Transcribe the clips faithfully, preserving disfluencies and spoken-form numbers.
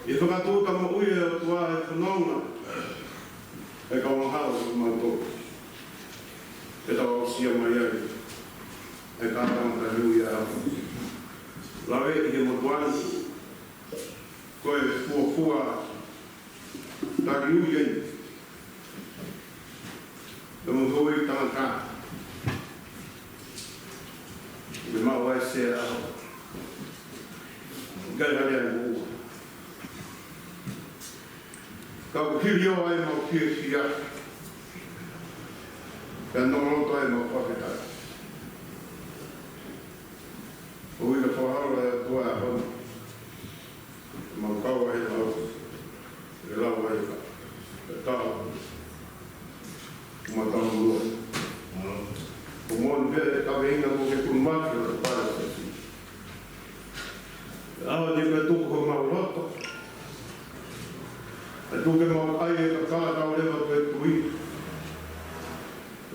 ʻE fakatuʻuta moʻui ʻe ʻOtua e fononga ʻo e kau angahala ʻo mautolu. ʻE tau aʻusia mai ai ʻa e kātanga taliui ʻa e ʻaho. Lave ʻi he motuʻa ni, ko e fuofua taliui eni ʻe motuʻa ʻi he tangata. ʻE maʻu ai se ʻaho. ʻIkai hali ai mo ua. Ka ʻoku hili ʻo ai mau fiefia. Pea nō loto ai mau fakafetaʻi. ʻOku ʻikai fakahala e ʻOtua e ʻaho ni. Mau kau ai lau. ʻE lau ai ka. ʻE tau. Mau tau lua. Ko mono pē kaveinga mo ke kumaki o te pale sesi. ʻAho ni pē tuku homau loto. ʻE tuku ke mau ʻai e kakala tau leva pē tui.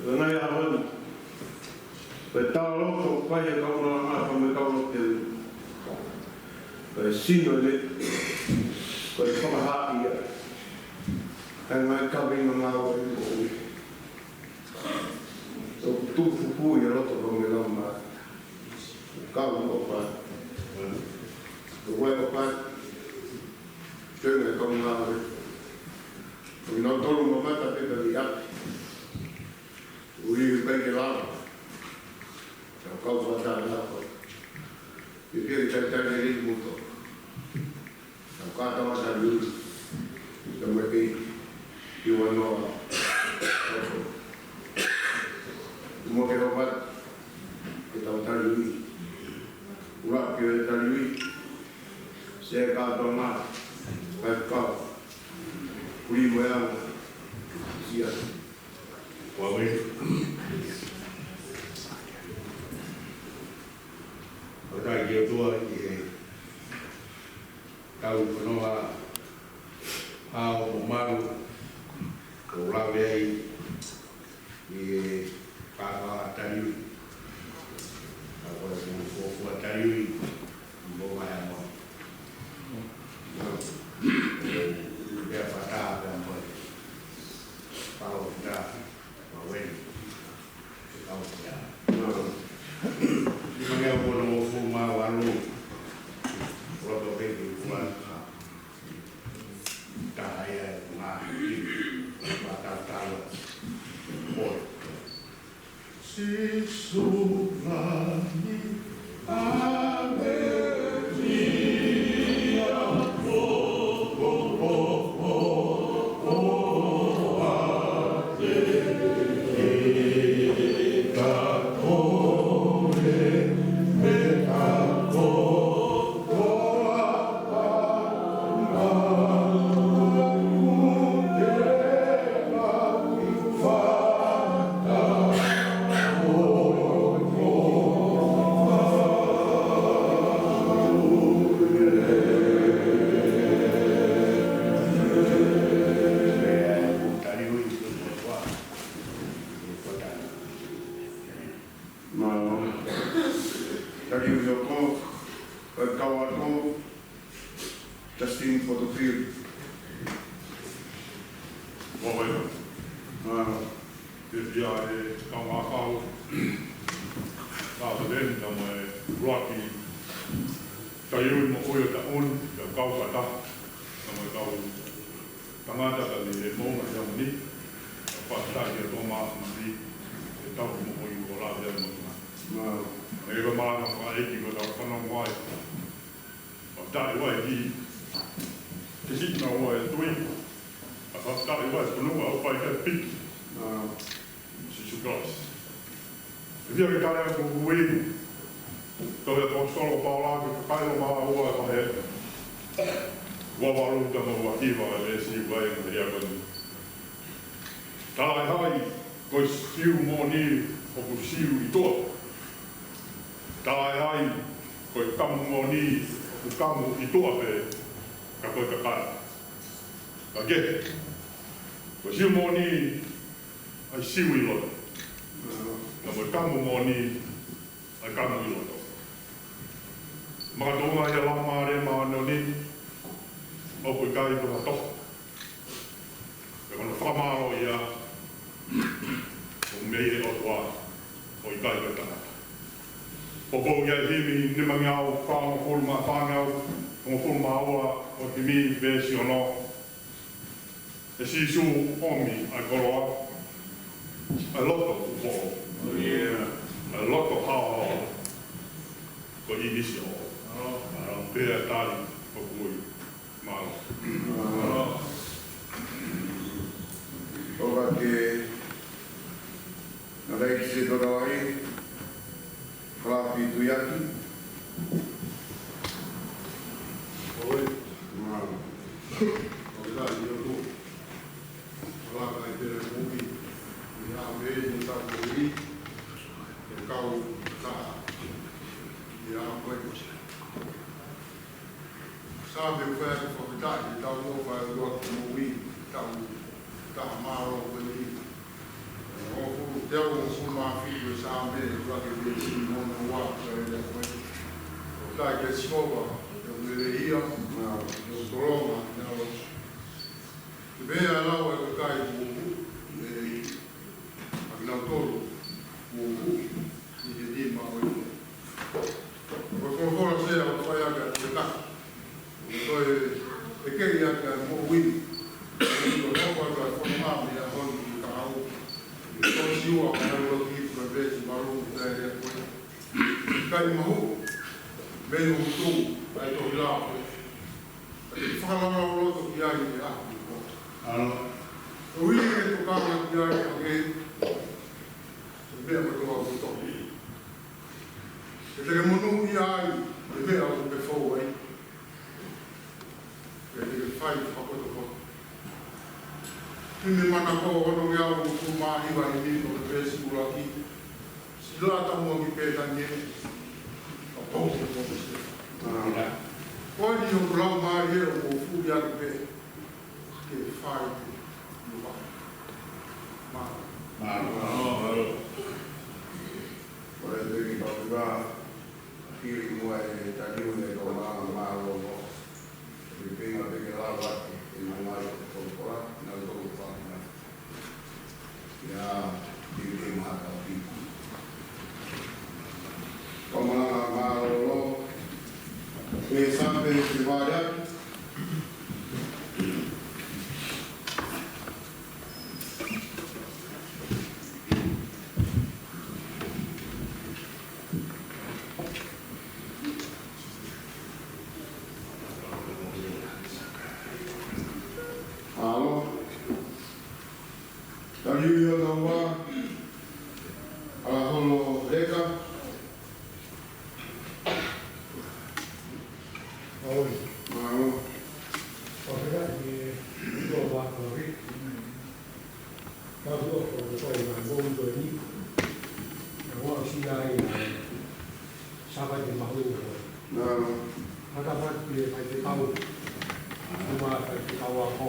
ʻE ngai ʻaho ni. Pea tau loto kai e kau nā mata me kau loto te ui. Pea sino le, pea fakahā ia. Ka ngai kaveinga mau e moʻui. ʻOku tuku fuku ia loto kau me lau mā. Kau no pa. Ko wai pa. Tena kau ngā ue. Ko nau tolu mamata pē ka li api. Ui kai ke lava. Kau kau wata na pa. Ke ke kai kai ke li muto. Tau kātanga taliui. Tau mai kei. Ki wanoa. Mo ke hopat. Ke tau taliui. Ula ke taliui. Se kātanga. Kai kau. Kuli mo e anga. Sia. Ua wei. Fakafetaʻi ki he ʻOtua ʻi he tau fononga ʻo e ʻaho mo malu, ʻo lave ai ʻi he kātanga taliui. Ka ko e fuofua taliui, mo mai amo. Pea fata, pea mo. Palo fata, pea wei. Mālō. Taliui ʻoku, ʻe kau atu, Justin Porterfield. Mālō. Mālō. Pea pea e kau ngākau. Ka ka ven ka mai ʻuluaki. Taliui moʻui ʻo e taʻu ni, ka kau kata. Ka mai kau tangata ka ni e mou na ia moni. Ka pata ia tō mā mani. E tau moʻui ʻo la ia moni. Mālō. E ka mala na ka e ki ko tau whanau mai. Fakafetaʻi ai ki he siʻi na ua e tui. ʻA fakafetaʻi ai ki he fonua ʻoku ʻikai piki. ʻA Sīsū Kalaisi. ʻE via ke kale aku kui. Tau ia tau solo paola ke kakai o mā ua e pahe. Ua valu tama ua hiva e lesi ua e mea koni. Talaʻehai ko e Siu moʻoni ʻoku Siu ʻi tuʻa. Talaʻehai ko e Kamu moʻoni ʻoku kamu ʻi tuʻa pē, ka ko e kakai. Ka ke, ko e Siu moʻoni ʻa e Siu ʻi loto. Ka ko e Kamu moʻoni ʻa e Kamu ʻi loto. Makatuʻunga ia Laumālie Māʻoniʻoni, ʻo ʻikai ko ha toho. Pea ko hono fakamālō ia, ʻoku mei he ʻOtua, ʻo ʻikai ko e tangata. Poupou ia ʻi he himi nimangeau fāngofulu mā fāngeau, hongofulu mā ua ʻo e himi, veesi ono. ʻE Sīsū, ʻomi ʻa e koloa, ʻa e loto kuo foʻou, ʻa e loto haohaoa, ko e ʻīmisi ʻoʻou. Pea tali ʻoku ui. Mālō. Mālō. ʻOfa ke na laiki se tō rawai, Kalafi Tuiaki. ʻOi. Mālō. ʻOi, ʻoku ʻi ai ʻOtua. Kalaka i pere muʻi, ʻi he ʻaho ni ʻoku tau moʻui, ʻe kau taha. ʻI he ʻaho ko eni. Saame ʻoku fai ʻaki e fakafetaʻi, ʻetau ʻofa ʻa e ʻOtua ki he moʻui, taʻu taha mālō ko eni. ʻE hongofulu, teau hongofulu mā fitu ʻo e Saame, ʻoku ʻi ai e veesi hono ua, ko e lea ko ē. ʻOku taʻe kia Sihova, ʻe lelei ia, ʻe tolonga, ʻe ʻaloʻofa. Ke pehē ʻa e lau ʻa e kakai kuo hū, ʻe ʻa kinautolu kuo hū ʻi he nima ʻo e ʻOtua. Ko e folofola ʻoku fai ʻaki ʻa e taki. Ko e ʻeke ʻaki ʻa e moʻui. Ko e hoko atu ʻa e fononga mei he ʻaho ni ki he kahaʻu. Ko Siua, ko e lau ki he veesi valu, ko e lea ko ē. ʻIkai mahuʻi mei hoku tuʻu ʻa e tohi lao ko ē. Ke fakalaulauloto ki ai ʻi he ʻaho ni ko ē. ʻAlo. ʻOku ʻi ai e tokanga ki ai ʻa e meʻa kotoa ʻoku tohi. Ke te ke monūʻia ai ʻi he meʻa ʻoku ke fou ai. Ke te ke fai fakapotopoto. Himi manako hono ngeau hongofulu mā hiva, himi ko e veesi ʻuluaki. Sila tamu ki Pētania, ka pau se pau se. Ko eni ʻoku lau mai ʻe ʻOtua ʻoku fuʻu ia ke pē, ke fai te ʻio. Mālō. Mālō. Mālō. Ko e te ki papua, kiri mua e taliu ne tō mā, mālō. Ke pē ngā pē ke lau atu, ke nau ngāue ko e tō kola, nau tō kola, nau. Ia, ʻi he mahaki. Ko e malanga mālōlō, ʻe Saame ʻe vale atu. ʻAlo. Taliu ʻi hono ua, ʻAlaholo Leka. ʻOi. Mālō. ʻOku ʻi ai e tō vākori. Tau ʻofa ko e tō i ngā mou ko eni. ʻOku ʻosi ai ʻa e Sāpate mahuʻinga ko ē. Mālō. Matapatu ki he faifekau. Kuma faifekau ako.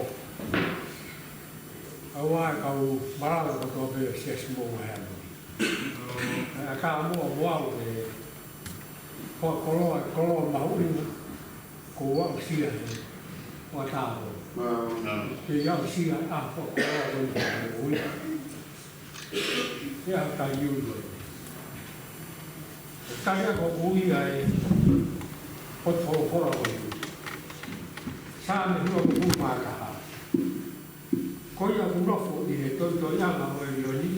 ʻA e kau malanga kotoa pē ʻo e siasi mo e hea mo. ʻA e ka mo, mo au e fakakoloa, koloa mahuʻinga, ko e aʻusia he ʻOtua. Mālō. Ke aʻusia ʻa e fakakoloa ko ē. Ke ʻa ka iu ko ē. Taia ko ui ai, ko e folofola ko ē. Saame hongofulu mā taha. Ko ia ʻoku nofo ʻi he toitoiʻanga ʻo ʻElioni,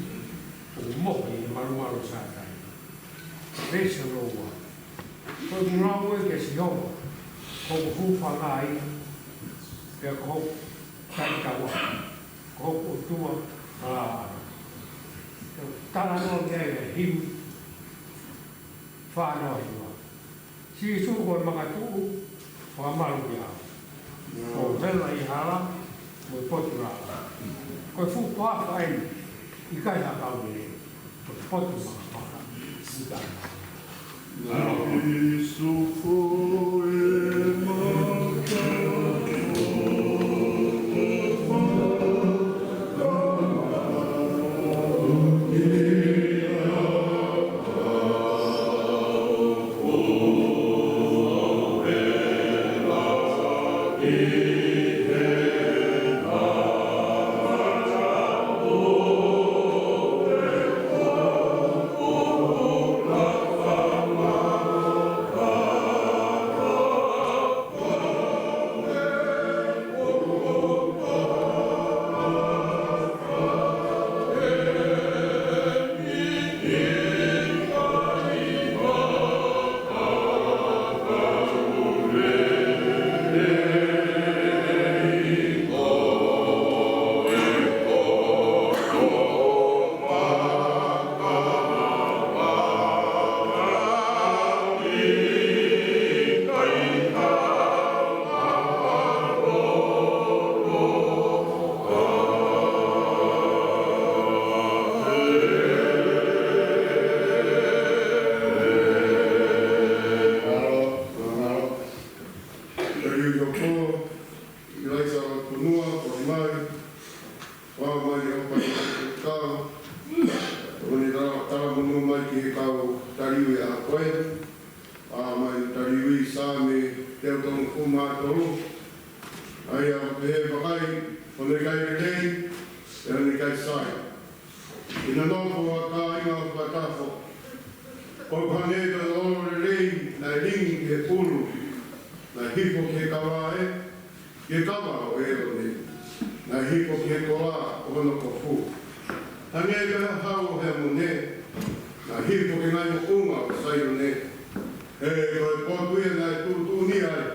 ʻoku mohe ʻi he malumalu ʻo Sātai. Veesi hono ua. Ko ʻeku lau ē kia Sihova, ko hoku hūfangaʻanga, pea ko hoku taʻetaua, ko hoku ʻOtua, ʻa. Talanoa ki ai e himi fā noa hiva. Sīsū ko e makatuʻu, fakamalu ia. Ko e vela ʻi he hala, mo e potu lava. Ko e fuʻu toafa eni, ʻikai ha kau lelei. Ko e potu makapaka, ʻikai. Sīsū ko e makatuʻu. Taliui hoko, ʻIlaisa ʻo Punua, ʻoku mai, ʻoku mai ʻo pai ʻo kau, ʻo ne tala, talamonū mai ki he kau taliui ʻa koe, ʻa mai taliui Saame teau tolungofulu mā tolu, ʻa ia ʻoku pehē: Vakai, ʻoku ne ʻikai lelei, ʻe ʻoku ne ʻikai sai. ʻI he nofo ʻa e kāinga ʻo fakatafo. ʻOku hangē ko e lolo lelei naʻe lingi ki he ʻulu, naʻe hifo ki he kava ē, ki he kava ʻo ʻĒlone, naʻe hifo ki he kola ʻo hono kofu. Hangē ko e hahau ʻo Heamone, naʻe hifo ki he ngaahi moʻunga ʻo Saione. He ko e potu ia naʻe tuʻutuʻuni ai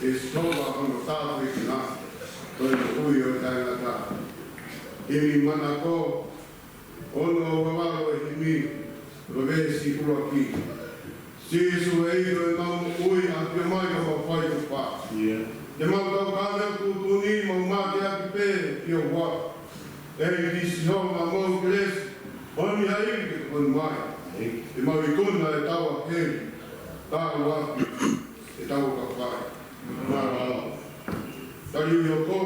ʻe Sihova hono tāpuekina, ko e moʻui ʻo e taʻengata. Himi manako, ono ua valu ʻo e himi, ʻo e veesi ʻuluaki. Sīsū ē, ʻEiki ʻo ʻemau moʻui, ʻafio mai ke mau fai hoʻo fā. ʻIo. Te mau tau kāne tuʻutuʻuni, mau mateaki pē ʻi ho huafa. ʻEiki Sihova, mau kelesi, ʻomi ha ivi ke tokoni mai. ʻEiki. Te mau ikuna ʻetau ʻaho ni, tau ʻapi, ʻetau ka fai. Mālō. Taliui hoko,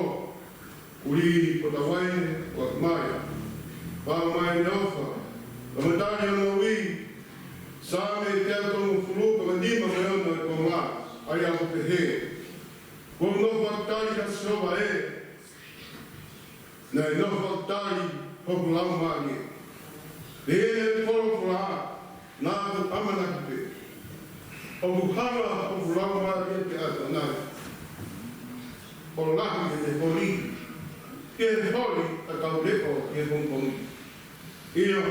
Kulī Potavaine, ʻoku mai. Pau mai ne ofa. Ka matali ʻo ne ui. Saame teau tolungofulu, ka nima mo e ono ʻe konga. ʻA ia ʻoku pehē: Kuo u nofo fakatali kia Sihova ē, naʻe nofo fakatali hoku laumālie. Pehē ʻe he folofola, naʻa ku ʻamanaki pē, ʻoku hanga hoku laumālie pē ʻa e ʻAfiona ʻo lahi ʻi he holi, ʻi he holi ʻa e kau leʻo ʻi he pongipongi. ʻIo,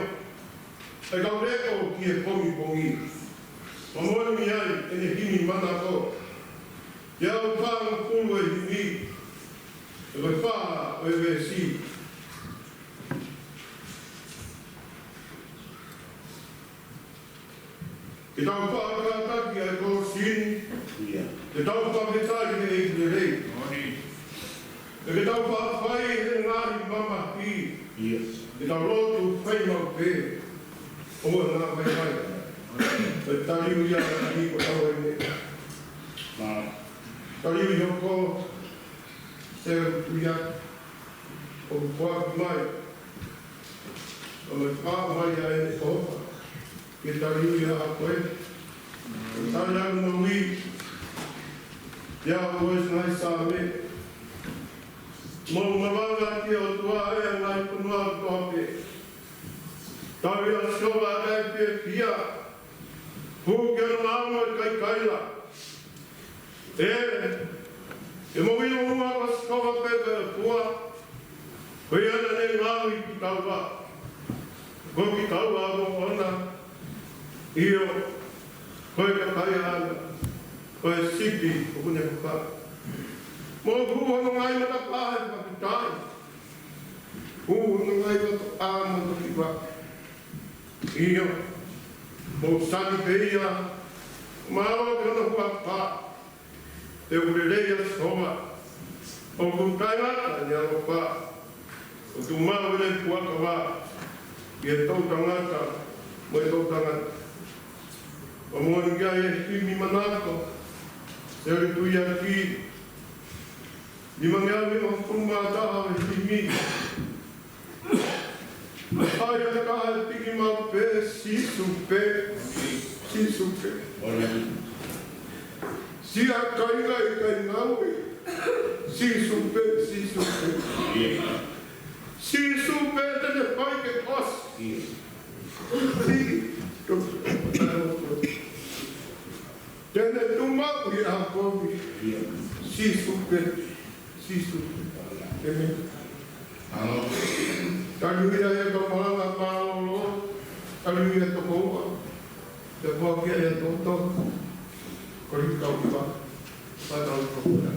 ʻa e kau leʻo ʻi he pongipongi. Mo moʻoni ai ʻene himi manako. Teau fāngofulu ʻo e himi, ʻa e fā ʻo e veesi. Ke tau faʻa kātaki ʻa e kolosi ni. ʻIo. Ke tau fakafetaʻi ki he ʻEiki lelei. Moʻoni. Ke tau faʻa fai ʻa e ngaahi mamahi. ʻIo. Ke tau lotu fai maʻu pē. ʻO na fai mai. Moʻoni. Ko e taliui ia ʻa e Kulī Potavaine. Mālō. Taliui hoko, Selu Tuiaki, ʻoku foaki mai. ʻO ne faʻa mai ʻa ʻene ʻofa ke taliui ʻa koe. Tali ʻa e moʻui, ʻa e ʻofa ʻi he ngaahi Saame. Mou malanga ki he ʻOtua, ʻa e ngaahi fonua kotoa pē. Tauhi ʻa Sihova ʻa e kakai fiefia. Hū ki hono ngāue ʻa e kaikaila. ʻE, ʻe mou ʻilo muʻa ko Sihova pē ko e ʻOtua, ko ia naʻa ne ngaohi kitaua, ko kitaua ʻa e moʻui ʻoʻona, ʻio, ko e kakai ʻaʻana, ko e sipi ʻoku ne fakaʻamu. Mou hū hono ngaahi matapā he fakafetaʻi, hū hono ngaahi vaka ʻo matakiva. ʻIo, mou sani pē ia, mālō ki hono huafa. He ʻoku lelei ʻa Sihova, ʻoku taʻengata ʻene ʻaloʻofa, ʻoku tuʻumaʻu ʻene fuakava ʻi he toʻutangata mo e toʻutangata. Pea mo e ʻi ai e himi manako, Selu Tuiaki, nimangeau nimangofulu mā taha ʻo e himi. ʻAi ʻa e kakai piki maʻu pē, Sīsū pē, Sīsū pē. Siʻa kāinga ʻikai ngāue, Sīsū pē, Sīsū pē. Sīsū pē te ne fai ke ʻosi. Sīsū. Te ne tuʻu maʻu ʻi he ʻaho ni. Sīsū pē, Sīsū pē. ʻĒmeni. Tali ui ʻa e kau malanga mālōlō, tali ui ʻa e tokoua, te poaki ʻa e toto, ko e kau pa, pa tau ko pa.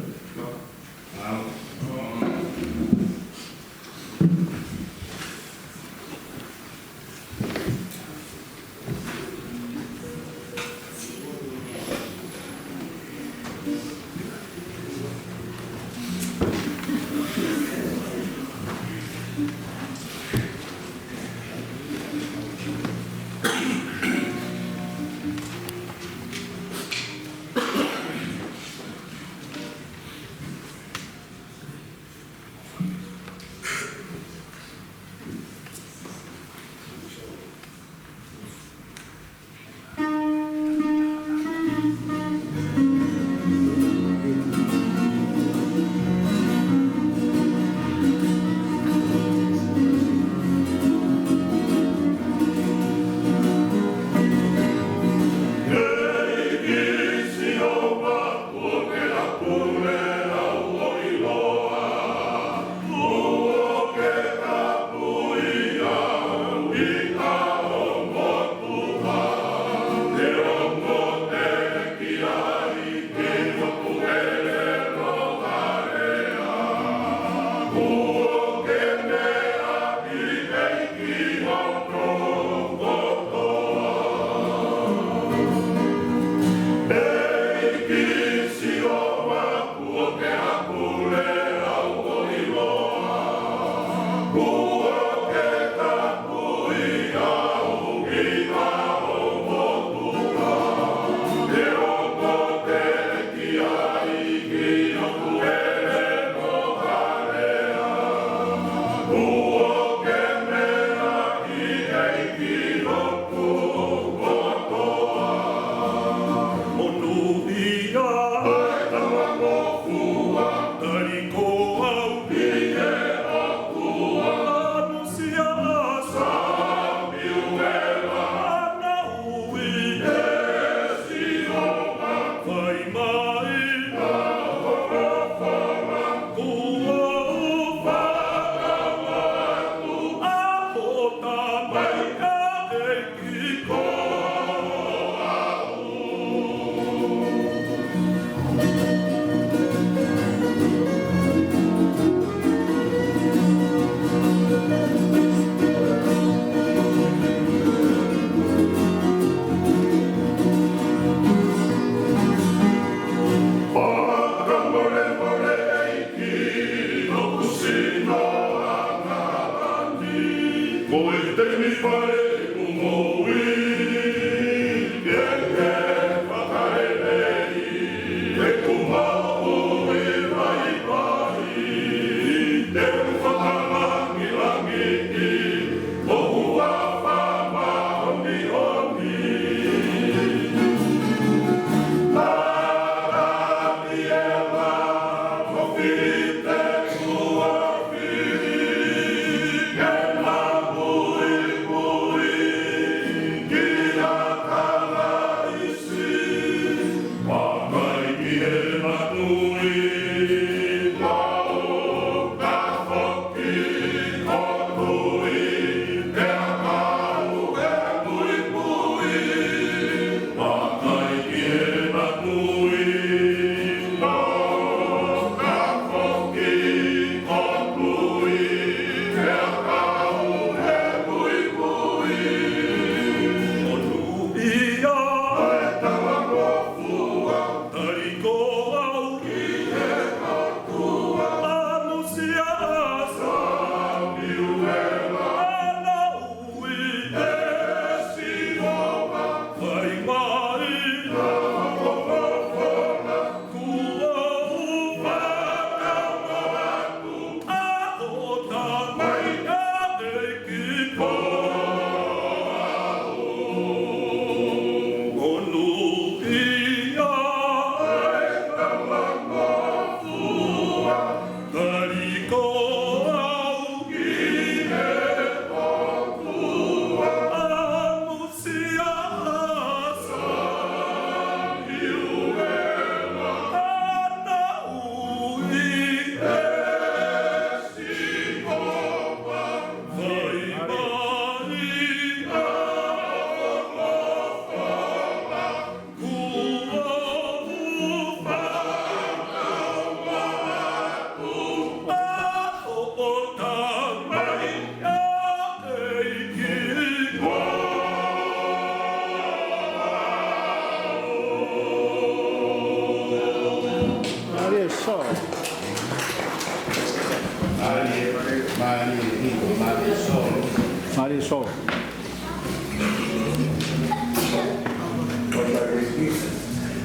Mālie, mālie, mālie.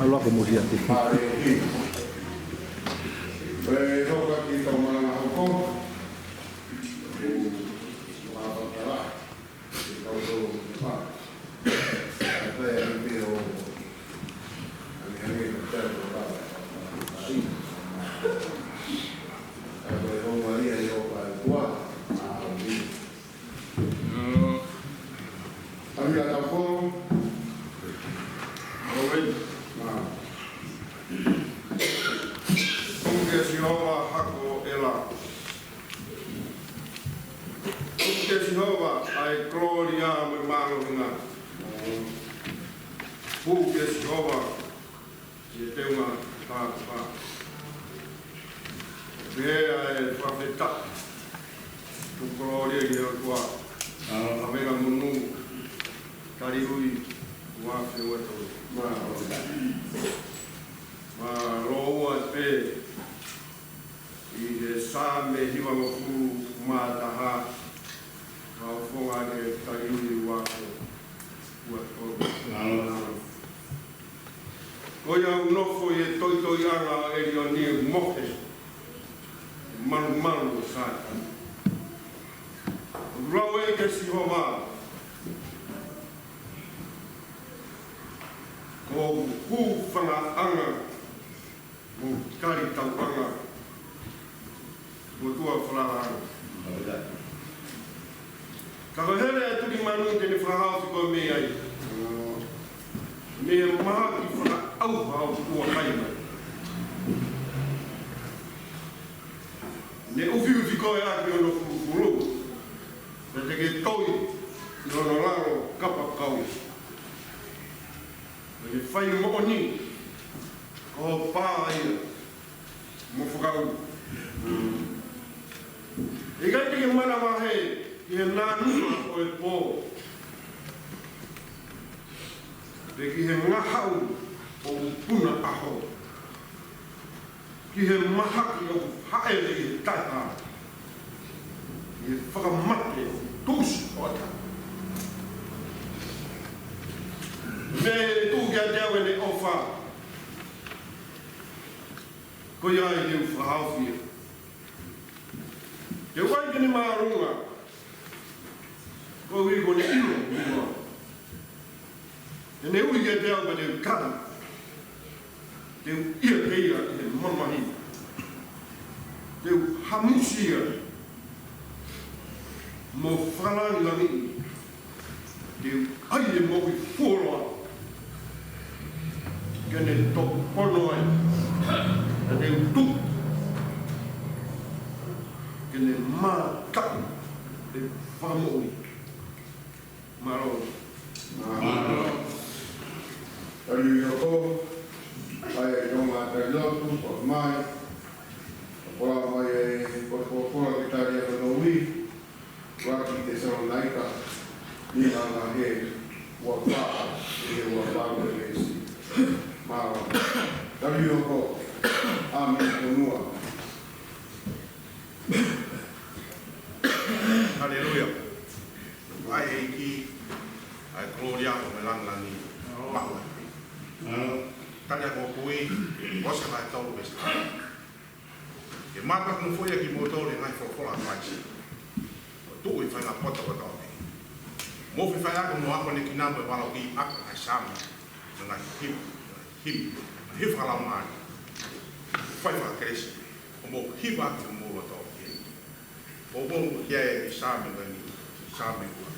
ʻAlu ā ko Muliate. Puke Sihova hako ʻela. Puke Sihova ʻa e kolōlia mo e mālohinga. Puke Sihova ʻi he teunga tāpuaki. Pea ʻe fakafetaʻi, tuku kolōlia ki he ʻOtua. ʻAmenga munu, taliui, ua fe ua tau. Mālō ua pē. ʻI he Saame hivangofulu mā taha, ʻa e fofonga ke taliui ua ko ua ko. Ko ia ʻoku nofo ʻi he toitoiʻanga ʻo ʻElioni ʻoku mohe, malumalu ʻo Sātane. ʻOku lau ʻe Sihova, ko hoku hūfangaʻanga mo e talitauʻanga, mo e ʻOtua falalaʻanga. Ka ko e hele ʻa e tuli manu te ne fakahaofi koe mei ai, mei he mahaki fakaʻauha ʻoku ʻohake mai. Ne ufiufi koe ʻaki hono fulufulu, pea te ke toi ʻi hono lalo kapakau. Pea ke fai moʻoni, ko ho pā ia mo e fakaʻuli. ʻIkai te ke manavahē ki he nānuma ʻo e pō, pe ki he ngahaʻu ʻo e puna ʻaho, ki he mahaki ʻoku hāʻele ʻi he taʻehāʻele, ki he fakamate ʻoku tuʻusi ʻo ʻata. Meʻa ʻe tuʻu kiate au ʻene ʻofa, ko ia ai te u fakahaofi ia. Te u ʻai ke ne māʻolunga, koeʻuhi ko ʻene ʻilo ʻoku ou ʻi muʻa. Te ne ui kiate au pea te u tali. Te u ʻiate ia ʻi he mamahi. Te u hamusi ia mo e fakalangilangi. Te u ʻai ʻene moʻui fuoloa ke ne tōpono ai. Pea te u tuku ke ne mataʻu ʻi he fakamoʻui. Mālō. Mālō. Taliui hoko, ʻa e tonga tali lotu, ko mai. Ko e lau mai e, ko e, ko e, ko e lau ki he tali ʻa e ʻuluaki Tesalonaika, nima vahe ua fā, ʻi he ua fā ʻo e veesi. Mālō. Taliui hoko, ʻa e fonua. Haleluia. ʻA e ʻEiki, ʻa e kolōlia mo e lāngilangi. Mālō. Tali ʻa e kui, Hosea vahe tolu veesi taha. Ke mātuʻaki nofoʻia kimoutolu ʻi he ngaahi folofola ʻa Kalaisi, ʻo tuʻu ʻi he faʻahinga poto kotoa pē. Mou fefaiako mo akonekina mo e valokiʻi ʻaki ʻa e saame, mo e ngaahi himi, mo e ngaahi himi, mo e ngaahi fakalaumālie, fai fakakelesi, ʻo mou hiva ʻaki homou loto ki he ʻEiki. Poupou ki ai ʻi he Saame ko eni, Saame ua.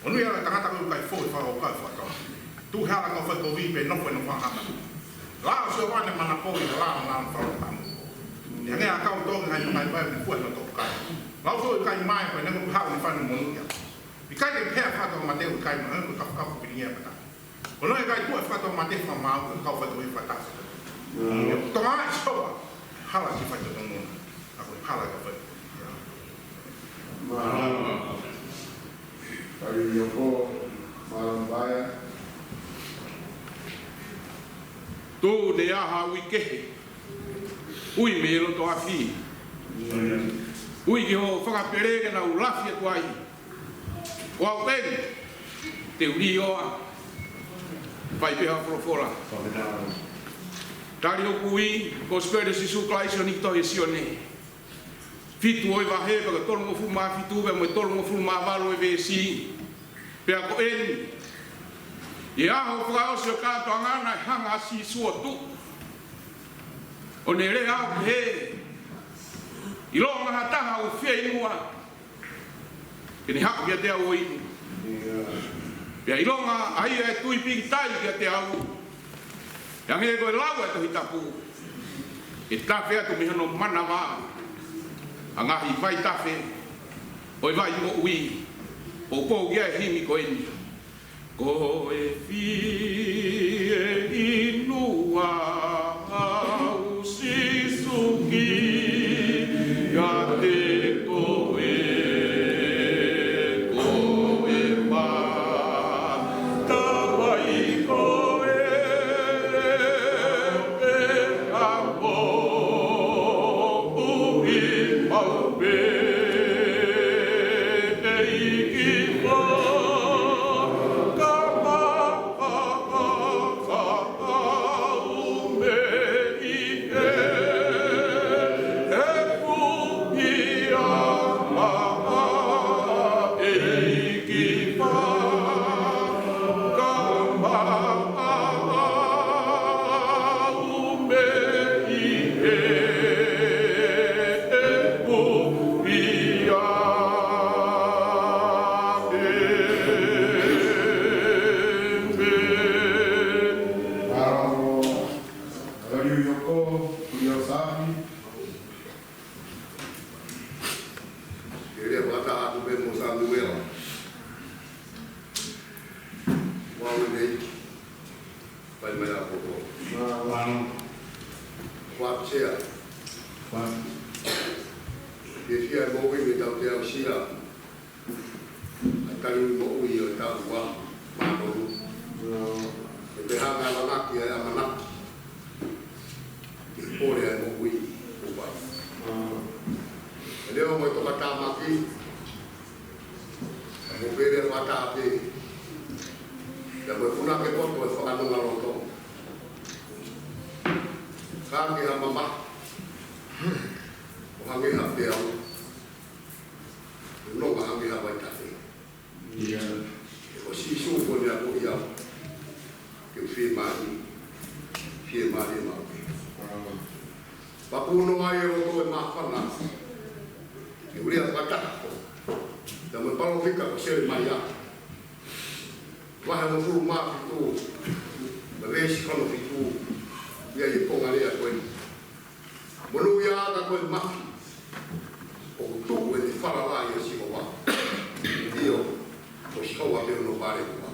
Monūʻia ʻa e tangata ko ia ʻoku ʻikai foʻi fakakaukau fakatō. Tuʻu he hala kau faikovi pea nofo ʻi he nofoʻanga hana. Lao ʻo Sihova naʻe manako ʻi he lao naʻa ne fai ʻi he tamu. ʻI he anga ʻakau tō ki he ngaahi makai vai ʻoku fua ʻi hono toʻukai. Lao foʻi kai mai ko e nengo pehau ni fanu monūʻia. ʻIkai ke pehē fakatō mate ʻoku ʻikai mai ko e kafukafu pilingia pata. Ko hono ʻikai tuʻu ʻa e fakatō mate fakamaau ʻa e kau faikovi fakatasi. Toa ʻa Sihova, hala ki he faitotonu. ʻA ko e hala ki he faitotonu. Mālō. Taliui hoko, mālō Paea. Tuʻu ne aha ui kehe. Ui mei loto afi. Ui ki hoʻo fakapele ke nau lafi atu ai. Ko au pē, te u lioa. Fai pē ha folofola. Tali hoku ui, Kosipeli ʻo Sīsū Kalaisi ʻo e Niʻihi Tohi ʻa Sione. Fitu ʻo e vahe, pea ko e tolungofulu mā fitu, pea mo e tolungofulu mā valu ʻo e veesi. Pea ko eni, ʻi he ʻaho fakaʻosi ʻo e kātoanga naʻe hanga ʻa Sīsū ʻo tuʻu. ʻO ne lea ʻo pehē, ʻilonga ha taha ʻoku fieinua, ke ne haʻu kiate au ʻo inu. Pea ʻilonga ʻa ia ʻe tui pīkitai kiate au, ʻe hangē ko e lau ʻa e Tohi Tapu, ʻe tafe atu mei hono manava ʻa e ngaahi vaitafe ʻo e vai moʻui. ʻOku ou pehē ki he himi ko eni. Ko e fieinua au Sīsū kiate koe, ko e matavai ko e pea moʻui maʻu pē, ʻEiki fakamaʻa au mei he efu ia maʻa, ʻEiki fakamaʻa au mei he efu ia. ʻĒmeni. Mālō. Tali hoku ui, Sami. Ke lea fakataha atu pē mo Samuela. Ua ui nei. Fai mai ʻa e poto. Mālō. Ua pea. Ua. Ke fai moʻui mei he tau te au sila. ʻA e tali moʻui ʻo e taʻu ua mā tolu. ʻE pehē ʻa e ʻamanaki, ʻa e ʻamanaki. ʻI he pole ʻa e moʻui ʻoku ʻi ai. ʻE leo mo e tokatāmaki. Mo pele fata pē. Pea mo e punake poto ʻo e fakanonga loto. Ka ke ha mamahi. ʻO hangē ha peau. Nonga hangē ha vaitafe. ʻIo. Ko Sīsū ko eni ʻoku ou ʻi ai. Ke u fiemālie. Fiemālie maʻu pē. Pakuno ai e loto ʻo e māfana. Ke u lea fakataha. Pea mo e palōfita ko Selemaia. Vahe hongofulu mā fitu. Mo e veesi hono fitu. ʻI ai e konga lea ko eni. Monūʻia ka ko e mafi ʻoku tuʻu ʻene falala ʻia Sihova. ʻIo, ko Sihova pē hono palekua.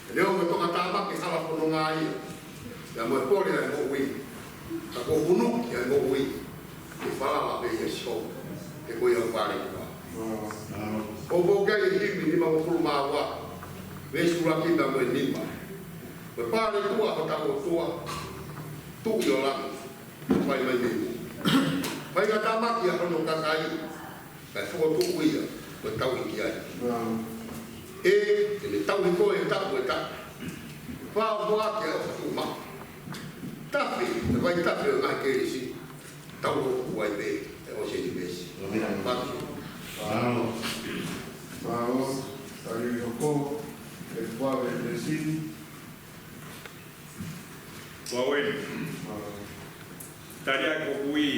ʻE leo mo e tokatāmaki, hala fononga ia. Pea mo e pole ʻa e moʻui. Ka kuo hunuki ʻa e moʻui. Ke falala pē ʻia Sihova. He ko ia hoku palekua. Ko e foʻi himi nimangofulu mā ua. Veesi ʻuluaki pea mo e nima. Ko e palekua hotau ʻOtua. Tuʻi ʻo langi. Fai mai mei muʻa. Fai ka tāmaki ʻa hono kakai, kae fokotuʻu ia, ko e tauhi ki ai. ʻE, ʻe ne tauhi koe he taʻu ʻe taha. Fāʻofua ke ʻofa tuʻumaʻu. Tafe, ʻe vaitafe ʻo e ngaahi kelesi. Tau ʻoku ai pē, ʻe ʻosi eni mesi. Mālō. Mālō. Mālō. Tali hoko, ʻe fua ve mesi. Ua ue. Tali ʻa e koku ui,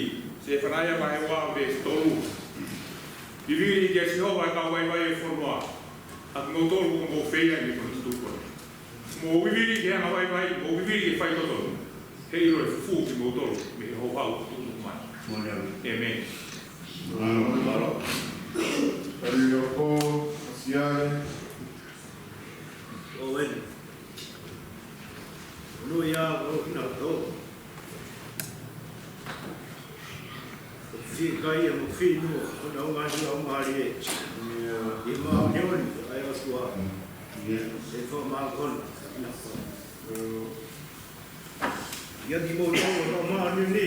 Sefanaia vahe ua veesi tolu. Vivili kia Sihova ʻa e kau vaivai ʻo e fonua, ʻa kimoutolu ʻoku mou feia mei hono tutuku. Mou vivili ki he anga vaivai, mou vivili ki he faitotonu. He ʻilo ʻe fufū kimoutolu mei he houhau ʻoku tuʻutuʻu mai. ʻĒmeni. Mālō. Tali hoko, ʻosi ai. Ua ue. Monūʻia ʻa e ʻOtua. ʻOku fiekaia mo fieinua ʻa hono ngaahi laumālie. ʻI he māʻoniʻoni ʻa e ʻOtua. ʻE fakamākona ʻa kinautolu. ʻIa kimoutolu ʻa e māʻoniʻoni.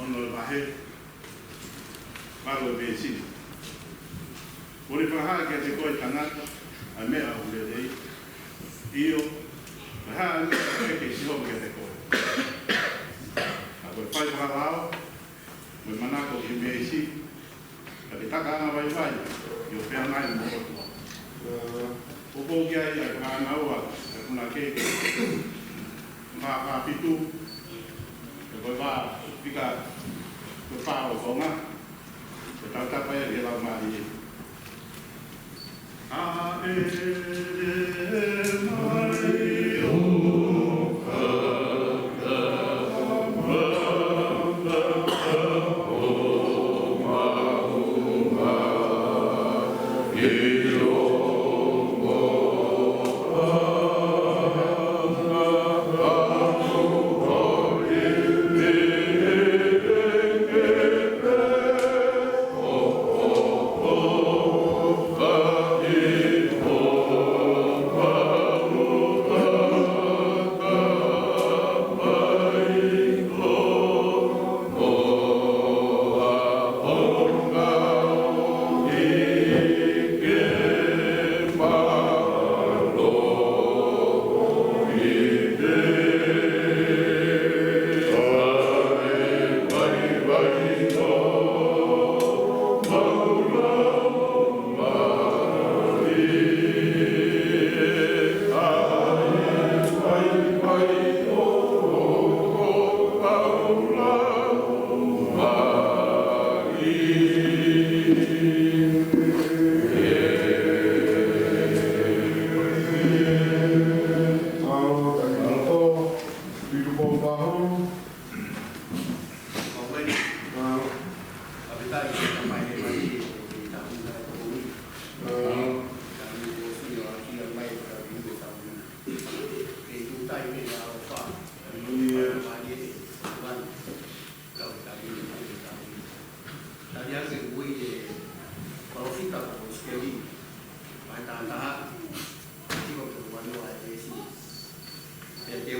ono e vahe, valu e veesi. Kuo u fakahā kiate koe, tangata, ʻa e meʻa ʻoku lelei. ʻIo, ko e hā e meʻa ʻoku ʻeke ʻe Sihova kiate koe? Ka ko e fai fakalao, mo e manako ki he meesi, ka ke taka ʻa e vaivai, ʻio, feangai mo ho ʻOtua. Poupou ki ai ʻa e fakaʻānaua ʻa e punake, mā fā fitu, ʻa e vaivai, fika ko e fā ʻo Tonga, ko e tautapa ia ki he Laumālie. ʻA e mai o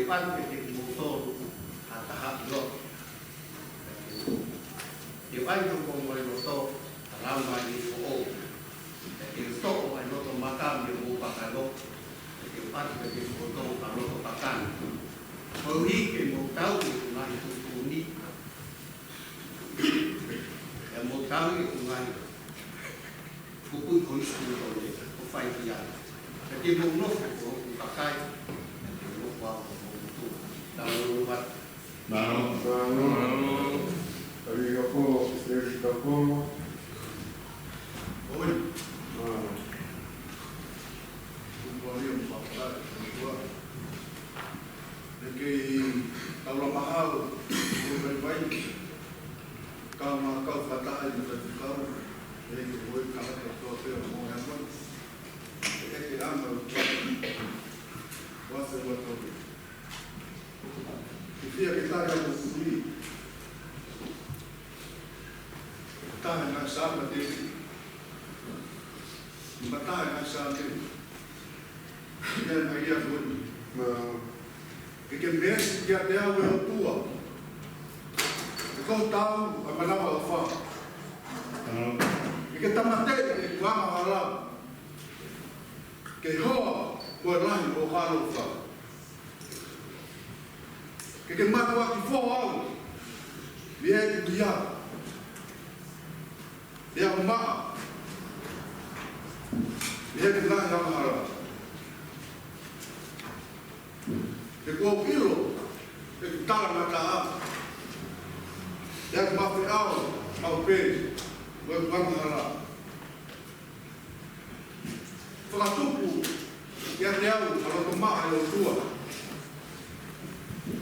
Pea ke mou tolu ʻa taha ʻi loto. Ke ʻai ʻo mou mole loto, ʻa lama i foʻou. Ke toʻo ʻa e loto maka mei homou kakano. Ke ʻai ke mou tolu ʻa loto kakano. Koeʻuhi ke mou tauhi ʻeku ngaahi tuʻutuʻuni. Ke mou tauhi ʻeku ngaahi kupuʻi ko Sīsū ko e, ko fai ki ai. Ka ke mou nofo ko hoku kakai, ka ke mou nofo au ko hoku motuʻa. Tau atu. Mālō. Mālō. Mālō. Tali kapo, tali kapo. ʻOi. Mālō. Kuo pau ia mo papatai, mo tua. Naʻe kei taula mahalo, mo e vaivai. Kau ma kau fakataha ʻi he kau. ʻE ke ʻoi ka haka toa pea mo e hama. ʻE ke ama u tua. Ua se ua toa. Ke fia ke tahi ʻa e sui. Tahi na sāma te. Ma tahi na sāma te. Ia na ia ko ni. Ke ke meesi kiate au ʻe ʻOtua. Ke ko tau ʻa manava ʻofa. Ke ke tāmateʻi ʻeku angahala. Ke hoa ko e lahi ʻo e ʻaloʻofa. Ke ke mātuʻaki fō au. Mei he ia. Pea maʻa, ʻi heʻeku ngaahi angahala. He kuo u ʻilo ʻeku talangataʻa. Pea ʻoku mafeʻao au pē mo ʻeku angahala. Fakatupu kiate au ha loto maʻa ʻe ʻOtua.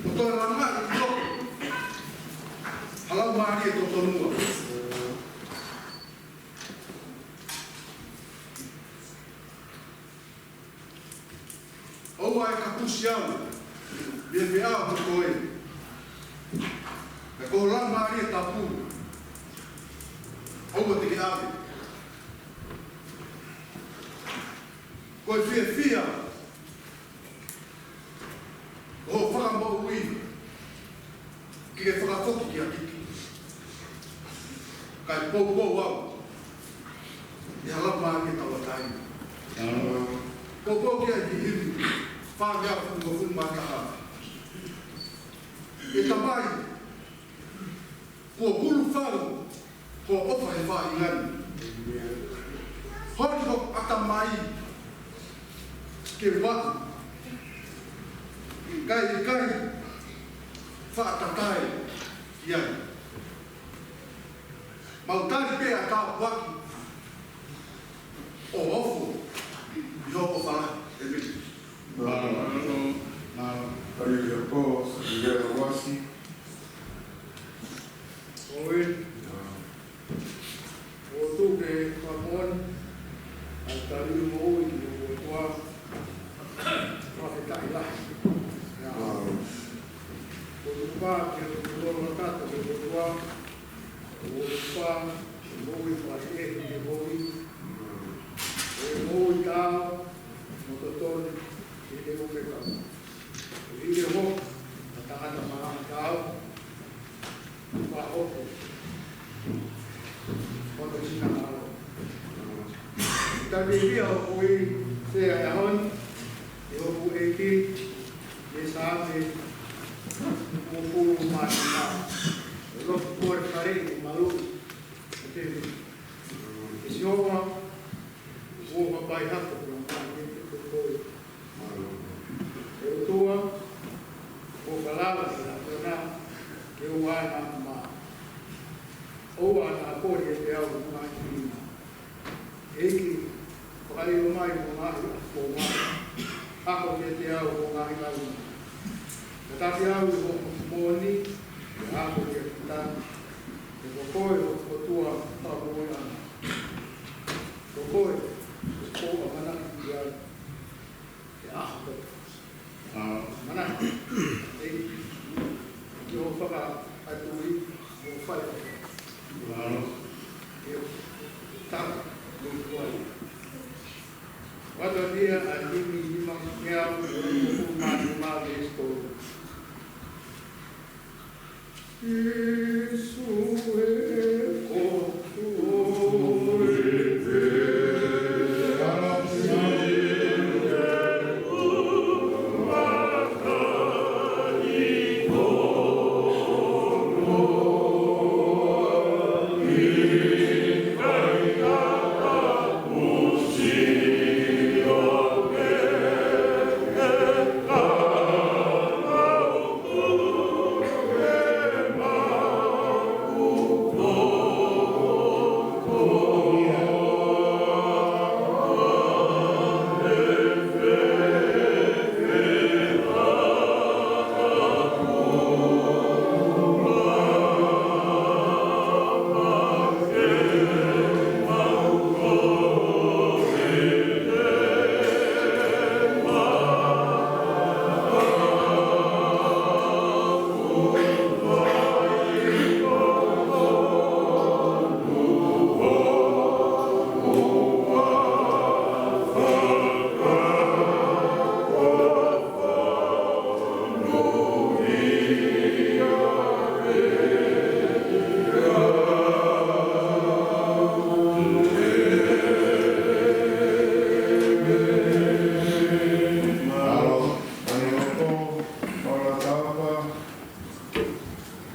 Ko e toe langaʻi ʻi loto ha laumālie totonu. ʻOua ʻe kapusi au mei he feʻao ko koe. Pea ko ho laumālie tapu, ʻoua te ke ʻave. Ko e fiefia ʻo hoʻo fakamoʻui ke ke fakafoki kia kiki. Kae poupou au ʻi ha laumālie tauʻatāina. Poupou ki ai ki he himi fāngeau fungofulu mā taha. ʻE Tamai, kuo hulu fau hoʻo ʻofa he faʻahinga ni. Holi hoku ʻatamai ke vaʻu, kae ʻikai faʻa tatae ki ai. Mau tali pē ʻa e tāpuaki ʻo ofo ʻi hoʻo ʻofa lahi. ʻĒmeni. Mālō. Mālō. Tali ia ko Sivela Uasi. ʻOi. ʻOku ou tuku ke fakamoʻoni ʻa e tali moʻui ki hoku ʻOtua. Fakafetaʻi lahi. Mālō. ʻOku ou tuku pē ke u lolo kakato ki hoku ʻOtua. ʻOku ou tuku pē ke moʻui fakaʻehiʻehi ki he moʻui. ʻOku ou moʻui taau mo totonu ʻi he ʻoku ke kau. ʻI he hoʻo tangata malanga taau, ʻoku hoko hono finangalo. Tali ia ʻoku ʻi he ʻaho ni, ʻi hoku ʻeiki, ʻi he Saame hongofulu mā nima. ʻOku ou kole fale ʻi he malu. ʻE Sihova, ʻoku ou fakapaihaka ʻeku laumālie kiate koe. ʻE ʻOtua, ʻoku ou falala ki he ʻAfiona ke u ʻaʻana mā. ʻOua naʻa kole ʻiate au hoʻo ngaahi nima. ʻEiki, fakaʻilo mai hoʻo ngaahi ʻafunga. Ako kiate au hoʻo ngaahi laumālie. Tataki au ʻi hoʻo moʻoni, ke ako kiate kita. He ko koe hoku ʻOtua fakamoʻui ʻana. Ko koe, ʻoku ou ʻamanaki ki ai he ʻaho kotoa. Mālō. Manako, ʻEiki, ki hoʻo fakaʻatulī, mo fai. Mālō. ʻIo, tau, mo fai. Wata dia a himi nima kia, mo fai mā, mā, veesi tolu.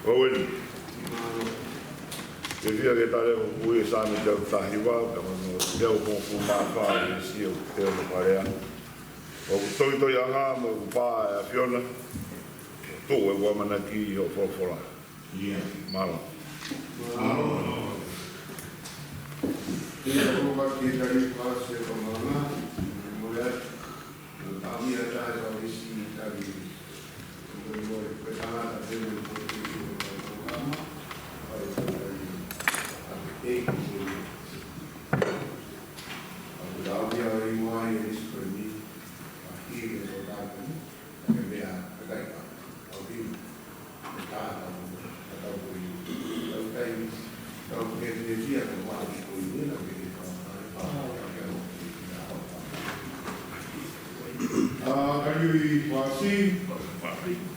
Owen. Ke fia ke tale ʻo kui e Saame teau taha hiva, ka mano teau hongofulu mā fā e sio te o palea. ʻOku toitoi ʻanga mo ʻoku pā e ʻAfiona. Tuʻu e ʻamanaki ʻi hoʻo folofola. Mālō. Mālō. Te u ʻoatu e tali pasi ʻa e kamanga, mo e atu. Ko e tangata te u ʻA, Kaliui Vasi,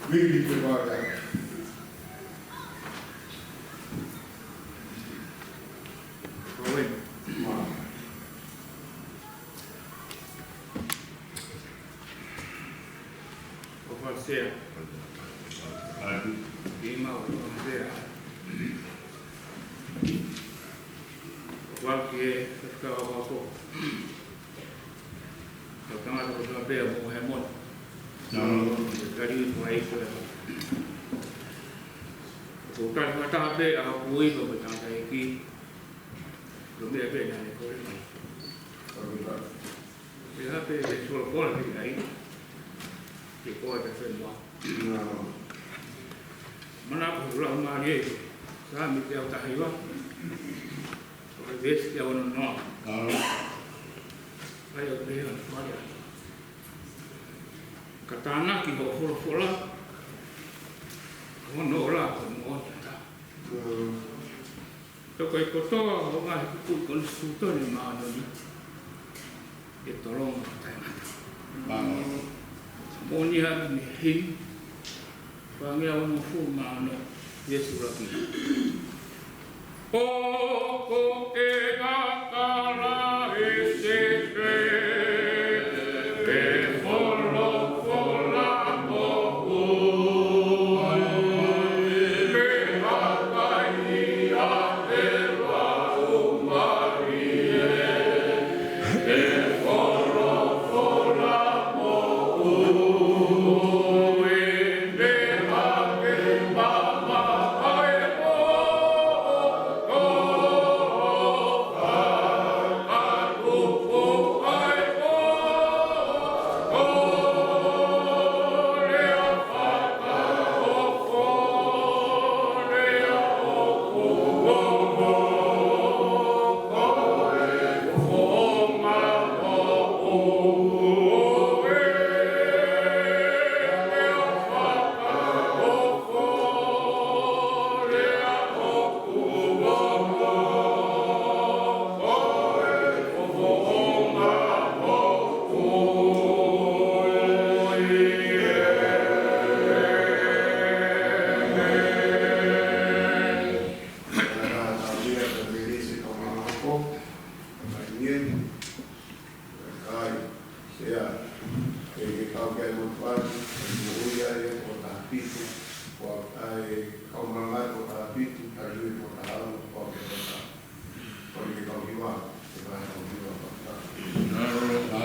Vili Te Vale. ʻOfa sea. ʻI mau ʻofa sea. ʻOfa ke fakaʻofa ko. Ko e tangata ko Saame pea mo Hēmoni. Nā. Kaliui ko ai ko e. Ko e tangata pē ʻa hui ko e tangata ʻEiki. Ko e meʻa pē naʻa ne kole mai. Ko e tangata. Pea pē e folofola ki ai. Ke koa ta fenua. Nā. Mana ko e lau mālie. Saame teau taha hiva. Ko e veesi teau ono noa. Nā. ʻAi ʻo pehē ʻa e fale. Ka tānaki hoʻo folofola. Ko hono ola ko e moʻoni ʻataʻatā. Nā. Toko e kotoa ʻo e ngaahi kupuʻi konisitūtone māʻoniʻoni ʻe tolonga ʻo taʻengata. Mālō. Moʻoni ʻa e himi, fāngeau hongofulu mā ono, Sīsū Kalaisi. ʻOku ke kakala ʻi he sēpē, ʻe folofola moʻui, ʻe hākai ia ʻe lau mālie, ʻe folofola moʻui, ʻe hake mamaʻo ʻa e moʻui. Ke ke kau ki ai mo tuai, ke moʻui ai e toko taha fitu, ko e kau malanga toko taha fitu, tali e toko taha ono, ko e toko taha. Ko e ke kau hiva, ke kau hiva, ko e toko taha.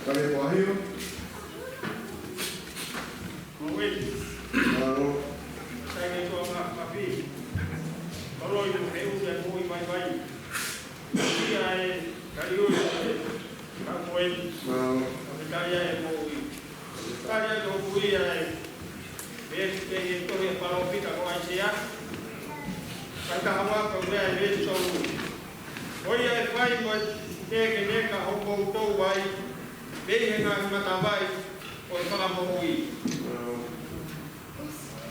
Kale kuo hio. Mālō. Sai ke tuanga mafi. Kolo i he u ia mo i vai vai. Ia e kali o ia. Ka ko e. Mālō. Ka ia e mo i. Ka ia to ku ia e. Veesi ke he tohi ʻa e palōfita ko ʻAisea. Ka ka hawa ka mea e veesi tolu. Ko ia ʻe fai mo e tekeneka ʻo koutou ai, mei he ngaahi matavai ʻo e fakamoʻui.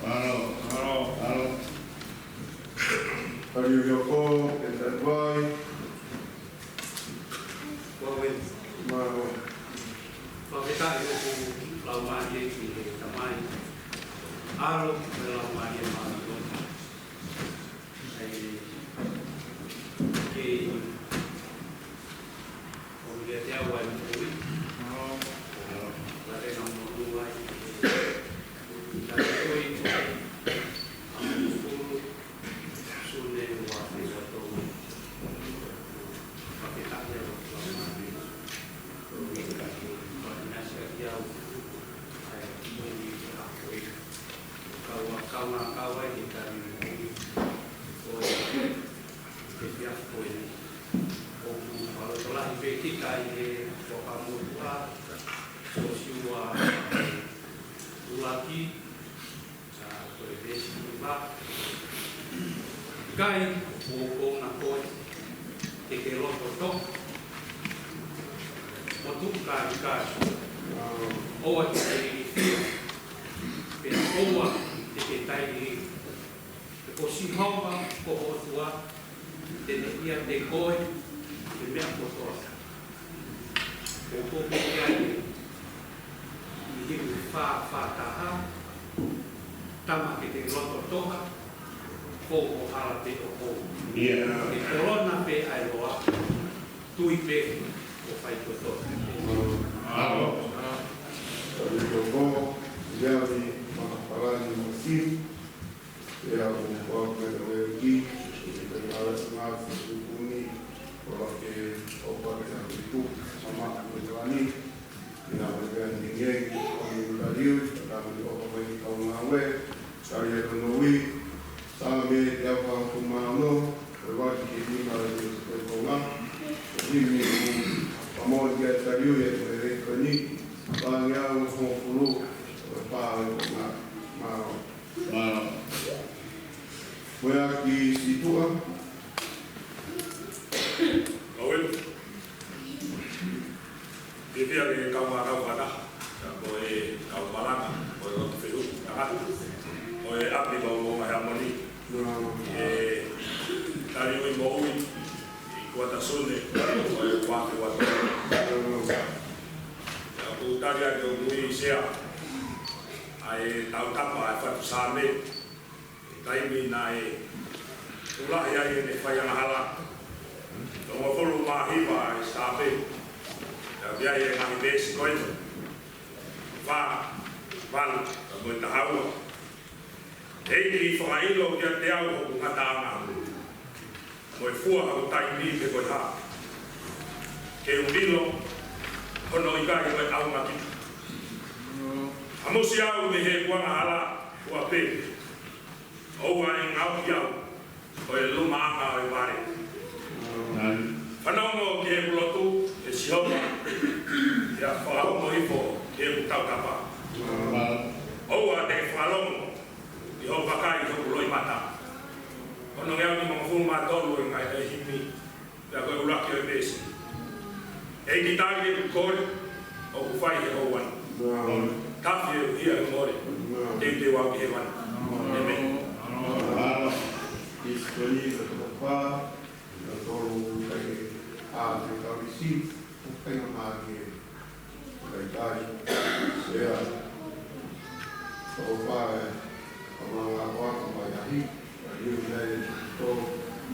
Mālō, mālō, mālō. Kali o Hioko, ke tau vai. Ua ue. Mālō. Fakafetaʻi ʻoku laumālie ki he Tamai, ʻAlo, mo e Laumālie Māʻoniʻoni. ʻAi, ke ʻomi kiate au ʻa e moʻui. Lale na monū ai. Ka ko e ʻa Sune ua te ua tolu. Fakafetaʻi ʻa e Laumālie. Kau a kau a kau ai ke tali moʻui ʻo e efiafi ko eni. ʻOku fakalotolahi pē kita ʻi he Fuakava Motuʻa, Siosiua ʻuluaki, ʻa, ko e veesi nima. ʻIkai, ʻoku ou ʻoua naʻa koe, ke ke loto toʻa. Mo tuʻu ka ʻikai. ʻOua te ke ilifia. Pea ʻoua te ke tailiili. He ko Sihova, ko ho ʻOtua, te ne ʻiate koe, he meʻa kotoa. ʻOku ou pehē ai, ʻi he fā fā taha, Tama ke te loto toʻa, ko ko hala pē ʻo kou. Ke kolona pē ʻa e loa, tui pē ʻo fai ko e toʻa. Mālō. Talitoko, Iami, Makapalani, Masiu, ia mo Kuaku Mekaweuki, ia te ngāue ngāue Fukuni, ʻo lake ʻo pake ʻa Kuiku, Mama Mekawani, ina mo Iami ngei, ʻo ni Mekaliu, ka ka mo ni ʻoka mai ki kau ngāue, Sālia Tonoui, Sāme Teapa Kumano, ʻo e wati ki ni ma le ni ko e konga, ʻo ni ni ku, Pamo ia Taliu ia ko e le ko ni, Pāngeau Hongofulu, ʻo e pā ʻo e konga, mālō. Mālō. Mo ia ki Situʻa. Kau elu. Fiefia ke kau mākau fana. Ka ko e kau malanga, ko e lotu feʻuhu, tangata. Ko e ʻapi mau mo mai hamoni. Mālō. E tali ui mo ui, ʻi Kuata Sune, ko e kuate kuate. Mālō. Ka ku tali ake ʻo mui sea. ʻA e tautapa ʻa e fatu Sāme, taimi naʻe ʻulahi ai ʻene faiangahala. Tolungofulu mā hiva ʻa e Sāme, ka ʻi ai e ngaahi veesi ko eni. Fā, valu, ka mo e taha ua. ʻEiki fakaʻilo kiate au hoku ngataʻanga. Mo e fua ʻo taimi pe ko e hā. Ke u ʻilo, hono ʻikai ko e ʻaonga ki. ʻAmusi au mei heʻeku angahala, ʻoua pē. ʻOua ʻe ngaohi au, ʻo e lumaʻanga ʻo e vale. Fanongo ki heʻeku lotu, ʻe Sihova, pea fakaongo hifo ki heʻeku tautapa. ʻOua te ke fakalongo, ʻi hoʻo vakai hoku loʻimata. Ono ngeau nimangofulu mā tolu ʻi he ngaahi himi, pea ko e ʻuluaki ʻo e veesi. ʻEiki tali ʻeku kole, ʻoku fai he houa ni. Tafi ʻeku hia he mole, teuteu au ki hēvani. ʻĒmeni. Mālō. Hisitōlia toko fā, ʻa tolu kai a te kau isi, ʻo kai o mālie. Kai kai, sea, toko fā e, ka manga koa ka mai ahi, ka liu nei e toko,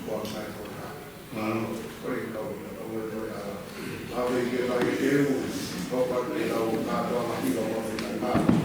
koa kai koa. Mālō. Ko e kau, ka kau mai koa. Ka vei ke kai ke u, ko pa ke kau, ka koa ma ki ka koa kai. Mālō.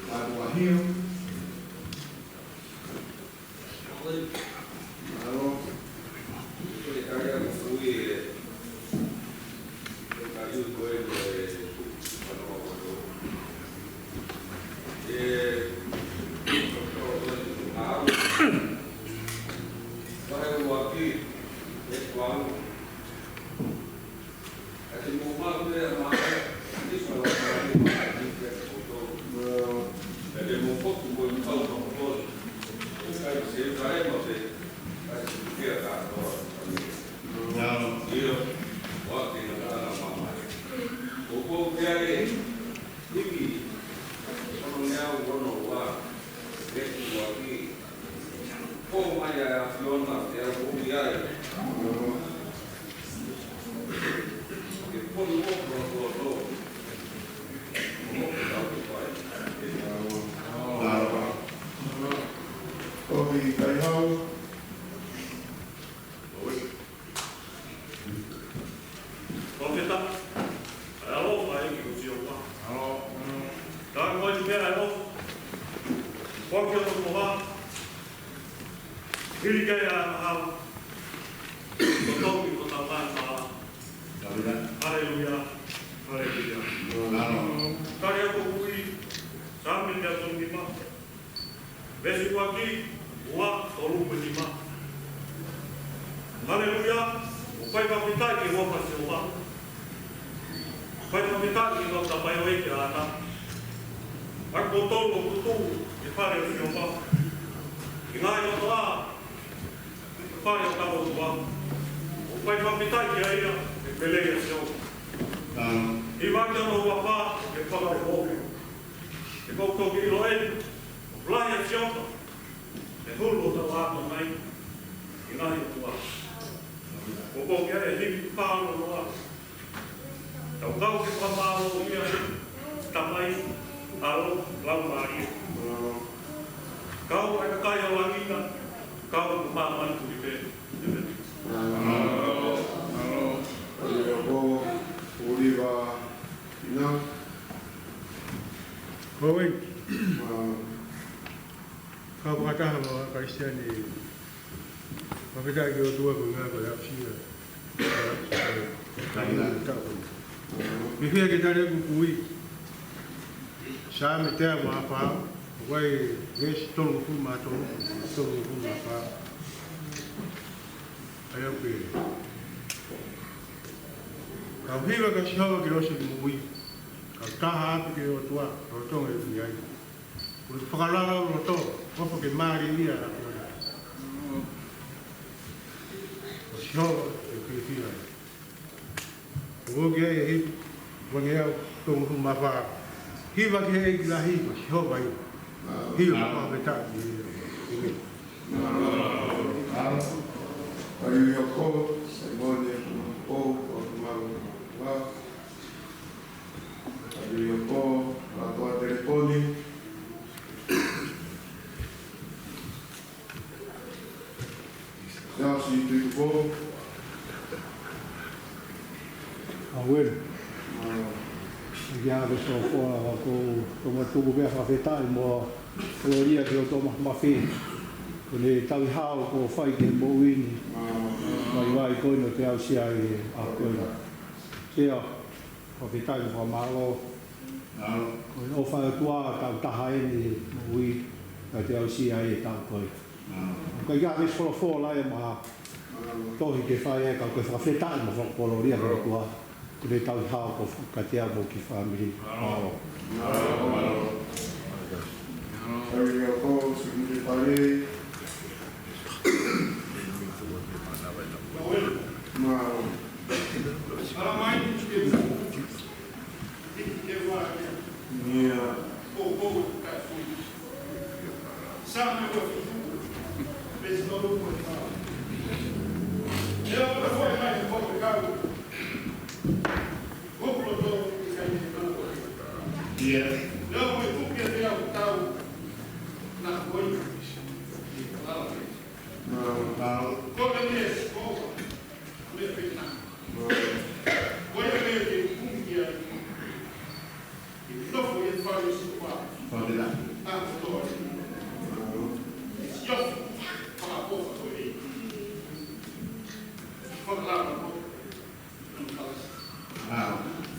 Mātuʻa Hio. Mālō. Kofi Kaihau. Palōfita, ʻaloʻofa ʻEiki ko Sihova. Ka ko e meʻa ʻaloʻofa, ko ki hono koha, hili ke ʻa e mahalo, ko tau ki ko tau mai mala. Haleluia, haleluia. Tali atu ʻa e kui, Saame teau tolu nima. Veesi ua ki, ua, tolu mo e nima. Haleluia, ʻoku fai fakafetaʻi ki he huafa ʻo Sihova. Fai fakafetaʻi ki he kau tamaioʻeiki ʻa ʻAtama. ʻA kinautolu ʻoku tuʻu ʻi he fale ʻo Sihova. ʻI he ngaahi ʻotua, ʻi he fale ʻo hotau ʻOtua. ʻOku fai fakafetaʻi kiate ia ʻi he pele ʻo Sihova. Hiva ki hono huafa ʻi he fakaʻofoʻofa. He ʻoku toki ʻiloʻi ʻoku lahi ʻa Sihova, ʻe hulu hotau ʻatamai ʻi he ngaahi ʻotua. ʻOku ʻi ai e himi fānau noa. Tau kau ke fakamālō ia, Tamai, ʻAlo, Laumālie. Kau ai kakai ʻo langi na, kau ko māmani tuli pē. ʻĒmeni. Mālō, mālō. Tali atu ʻa Oliva Ina. Ko e. Mālō. Kau fakataha mo e Kalisitiane, fakafetaʻi ki he ʻOtua ko e ngāue ko e aʻusia. Fiefia ke tali ʻeku kui, Saame teau mā fā, ʻoku ʻi ai e veesi tolungofulu mā tolu, tolungofulu mā fā. ʻA ia ʻoku pehē: Kau hiva kia Sihova ki he ʻosi ʻo e moʻui, kau taha atu ki he ʻOtua lolotonga ʻeku ʻi ai. Ko e fakalala ʻo e loto, ʻofa ke mālieʻia ʻa koe. Ko Sihova ʻeku fiefia ai. ʻOku ʻi ai e hiva, ua ngeau tolungofulu mā fā. Hiva ki he ʻEiki lahi, ko Sihova ia. Hiva fakafetaʻi ki he ʻEiki. ʻĒmeni. Tali atu ʻa Saimone Maʻu, Maʻu, Maʻu. Tali atu ʻa Latoa Teleponi. Siaosi Tuʻitupou. ʻAuē. Mālō. ʻIa, ko e sokoa ko Tongatuku pea fakafetaʻi mo e kolōlia ki he ʻOtua Māfimafi. Ko ʻene tauhi hao kuo fai ki he moʻui ni. Mālō. Vaivai ko eni ʻo te aʻusia ai ʻa koe. Siaosi. Fakafetaʻi mo e fakamālō. Mālō. Ko e ʻofa ʻa e ʻOtua, tau taha eni he moʻui, ka te aʻusia ai ʻe tau koe. Mālō. ʻOku ʻikai ke ʻi ai ha veesi folofola ia mo ha tohi ke fai ai, ka ko e fakafetaʻi mo e fakakolōlia ki he ʻOtua. Ko ʻene tauhi hao kuo fai kiate au mo e kiʻi fāmili. Mālō. Mālō. Mālō. Tali atu ʻa Sumite Pale. Mālō.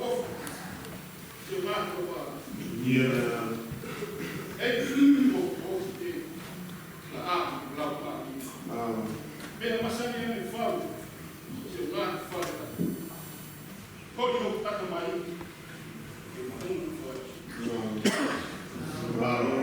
ʻofa. Siʻo ngaahi ʻofa. ʻIo. ʻEiki, ʻoku ou ʻofa atu kiate koe. Laʻā, lau pāki. Meʻa masani ange fau. Siʻo ngaahi fale. Ko hoʻo ʻatamai. Ke maʻu fau. Mālō.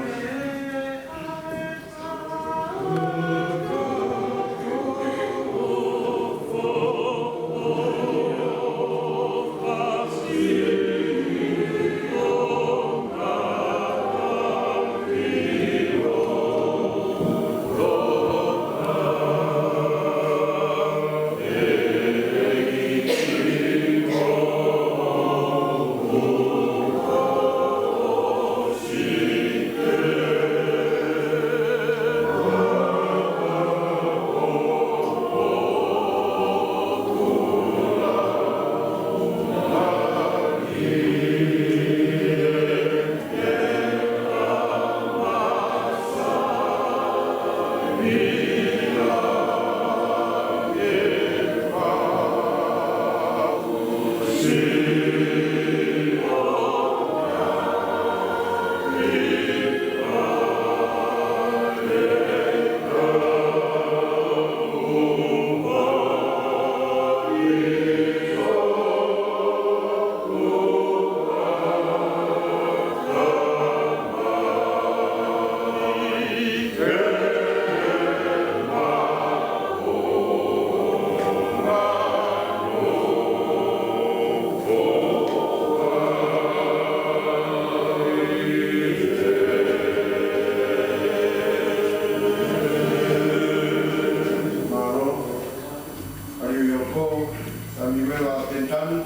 Aliʻi ʻOfa, Samiuela Penitano.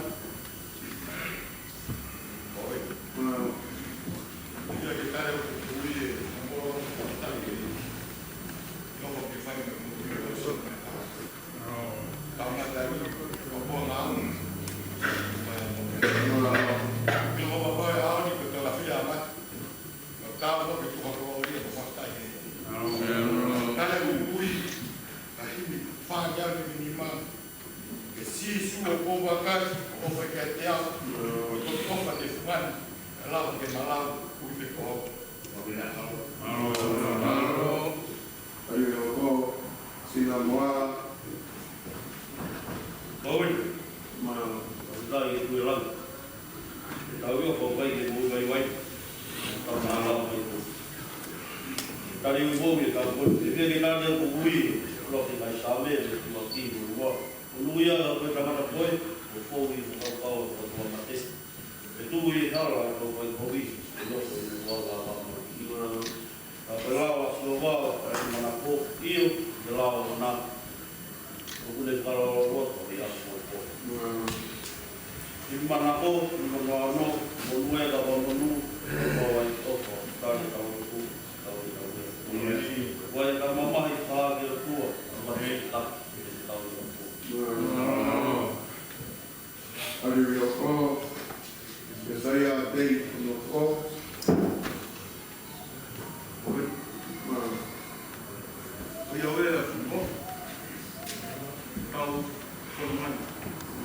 Ke Sīsū ʻoku ou vakai, ʻofa kiate au, ʻoku ou ʻofa ke fungani, ʻe lava ke malau, ui pe ko au. Mālō. Mālō. Aliʻi ʻOfa, Sina Moa. Mālō. Mālō. Tau ʻi he tuʻe langi. Ke tau ʻi ʻofa ʻo kai ke mou vaivai. Tau nā lau mai ko. Tali ui mou ʻi he kau ko. Te pia ke nani au ko ui. Loke mai Sāme, me tua ki mo ua. ʻO nui ia ko e tangata ko ē, ʻo fou ʻi he fakakaukau ʻo e kau mate. ʻE tuʻu ʻi he hala ʻo e kau faikovi, ʻe nofo ʻi he ʻuala ʻa e maʻu. Ka ko e lao ʻa Sihova, ko e manako, ʻio, ko e lao ʻo na. ʻOku ne kalaua ʻi ʻapi ʻo e pō. ʻI he manako, ʻi he manako, monū ʻa e kau monū, ʻo ai ʻofa, tali kau tuku, kau i kau ia. ʻIo. ʻO ai kau mamahi, ka ke ʻOtua, ʻo ai e taki, ke kau i kau. Aliʻi ʻOfa, Messaia Tei Nofo. ʻOi, ma. ʻOi, ʻa ue a fumo. Kau, kau mani.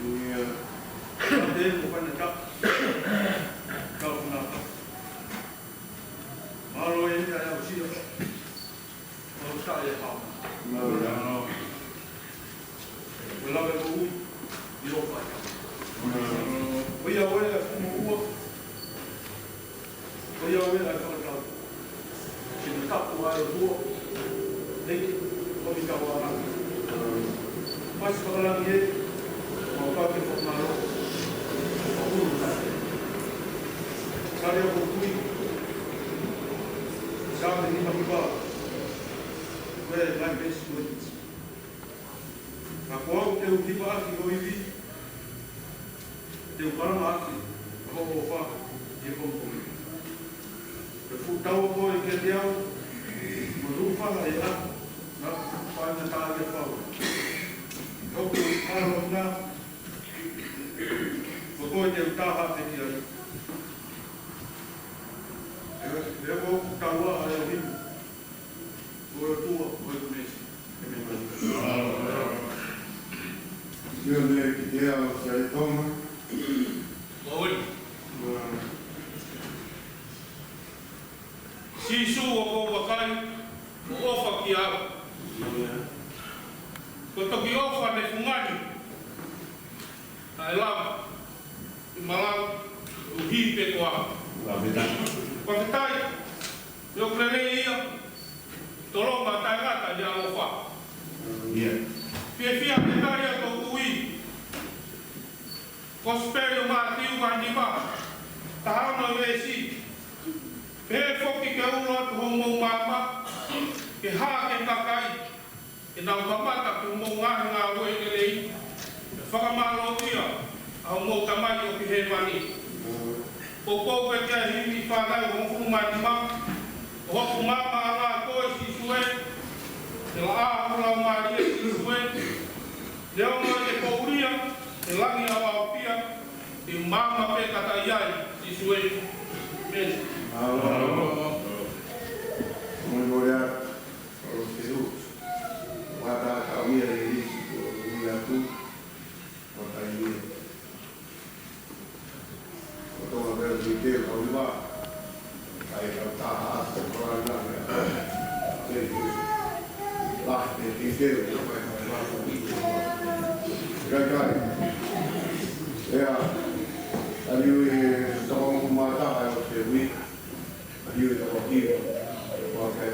ʻIo. Tei mo fana ta. Kau na ta. Mālō e ta e au sila. Mau taʻe hao. Mālō. Ko e lave ko ui, ʻi ʻofa. Ko ia ue ʻa e fumo ua. Ko ia ue ʻa e fakatau. Ke ne tapu ʻa e ua. Nei, ko mi kau ana. Masi fakalangi e, mau pake fakamālō. Fakahulu na. Kare o kui. Sāme ni makipa. Ko e ngai pesi ko e titi. Ka ko au te u hiva ʻaki ho ivi, te u kalanga ʻaki, ʻa hoʻo ʻofa, ʻi he kongokonga. Ke fuʻu tau ʻa koe kiate au, mo tuʻu fanga ʻe ʻa, na, faina tā ia fau. Hoku ʻalo na, ko koe te u taha pē ki ai. ʻE, ʻe ko tau ʻa e Sīsū, ʻoku ou vakai ʻo ʻofa kiate au. Ko e toki ʻofa ne fungani, naʻe lava ʻi malau, ʻuhi pē ko au. Fakafetaʻi. Fakafetaʻi. ʻOku lelei ia, tolonga taʻengata ʻi he ʻaloʻofa. Fiefia he tali ʻa e toʻutuʻuni. Kosipeli ʻa Mātiu vahe nima, taha ono veesi. Pehē foki ke u ʻilo atu hoʻomou maama, ke hā ki he kakai, ke nau kamata ki hoʻomou ngaahi ngāue lelei, ke fakamālōʻia ʻa hoʻomou Tamai ʻoku ʻi hēvani. Poupou pē ki he himi fānau hongofulu mā nima, ʻo hoku maama ʻa koe Sīsū ē, ke laʻā hoku laumālie Sīsū ē, neongo ʻete poʻulia, ʻe langi ʻaoʻaopia, te u maama pē ka taʻe ʻi ai Sīsū ē. ʻĒmeni. Molemole atu, ʻo te u. Wata ka uia e isi, ʻo uia atu, ʻo taimi. Ko Tonga pē ʻi te kau hiva. Kai kau taha ʻa te kora na. Te u. Lahi te te te. Kai kai. ʻEa. Aliu e toko mata ai o te ui. Aliu e toko kiu. Ko kai.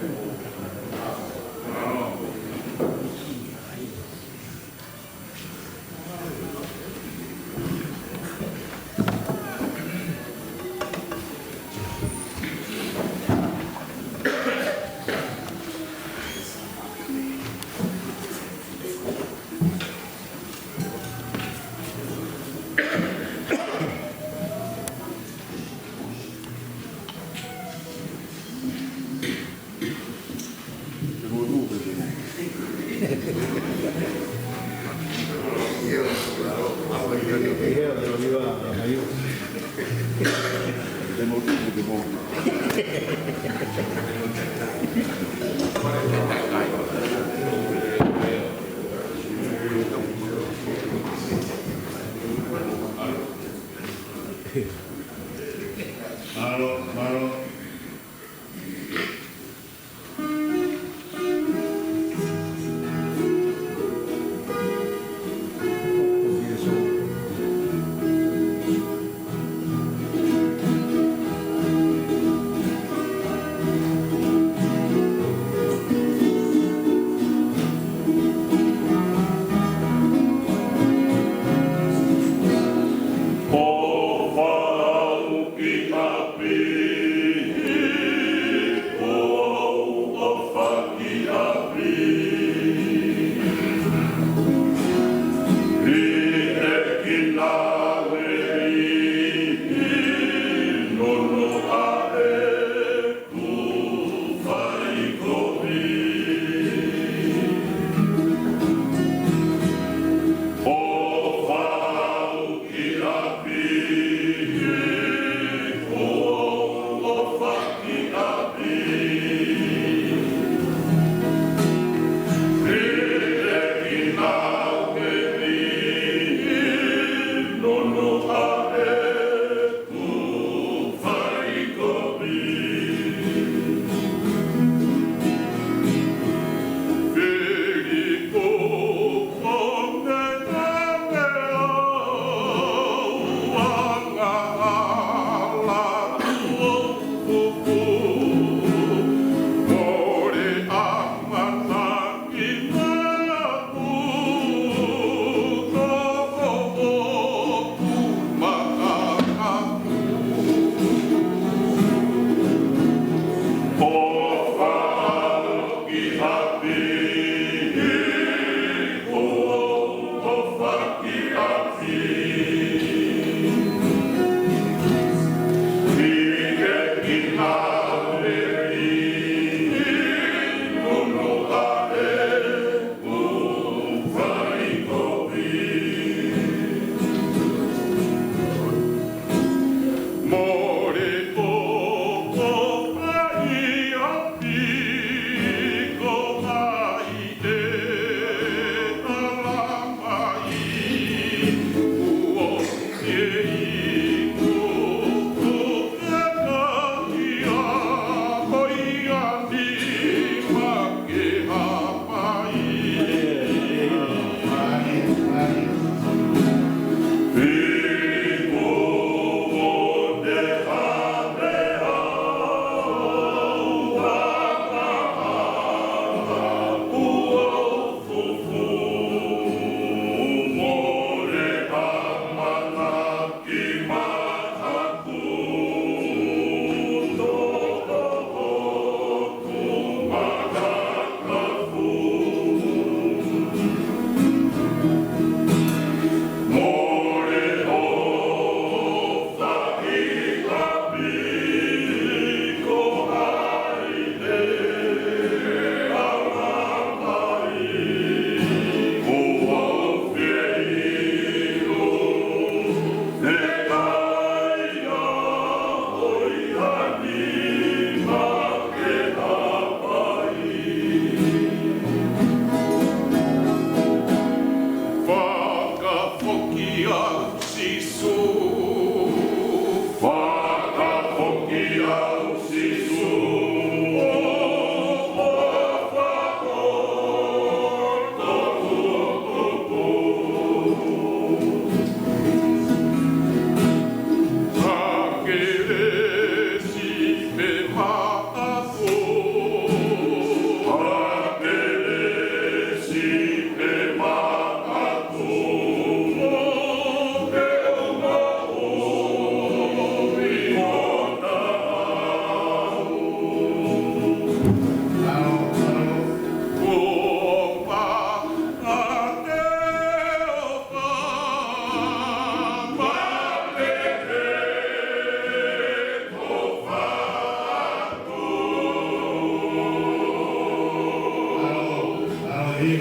Ai,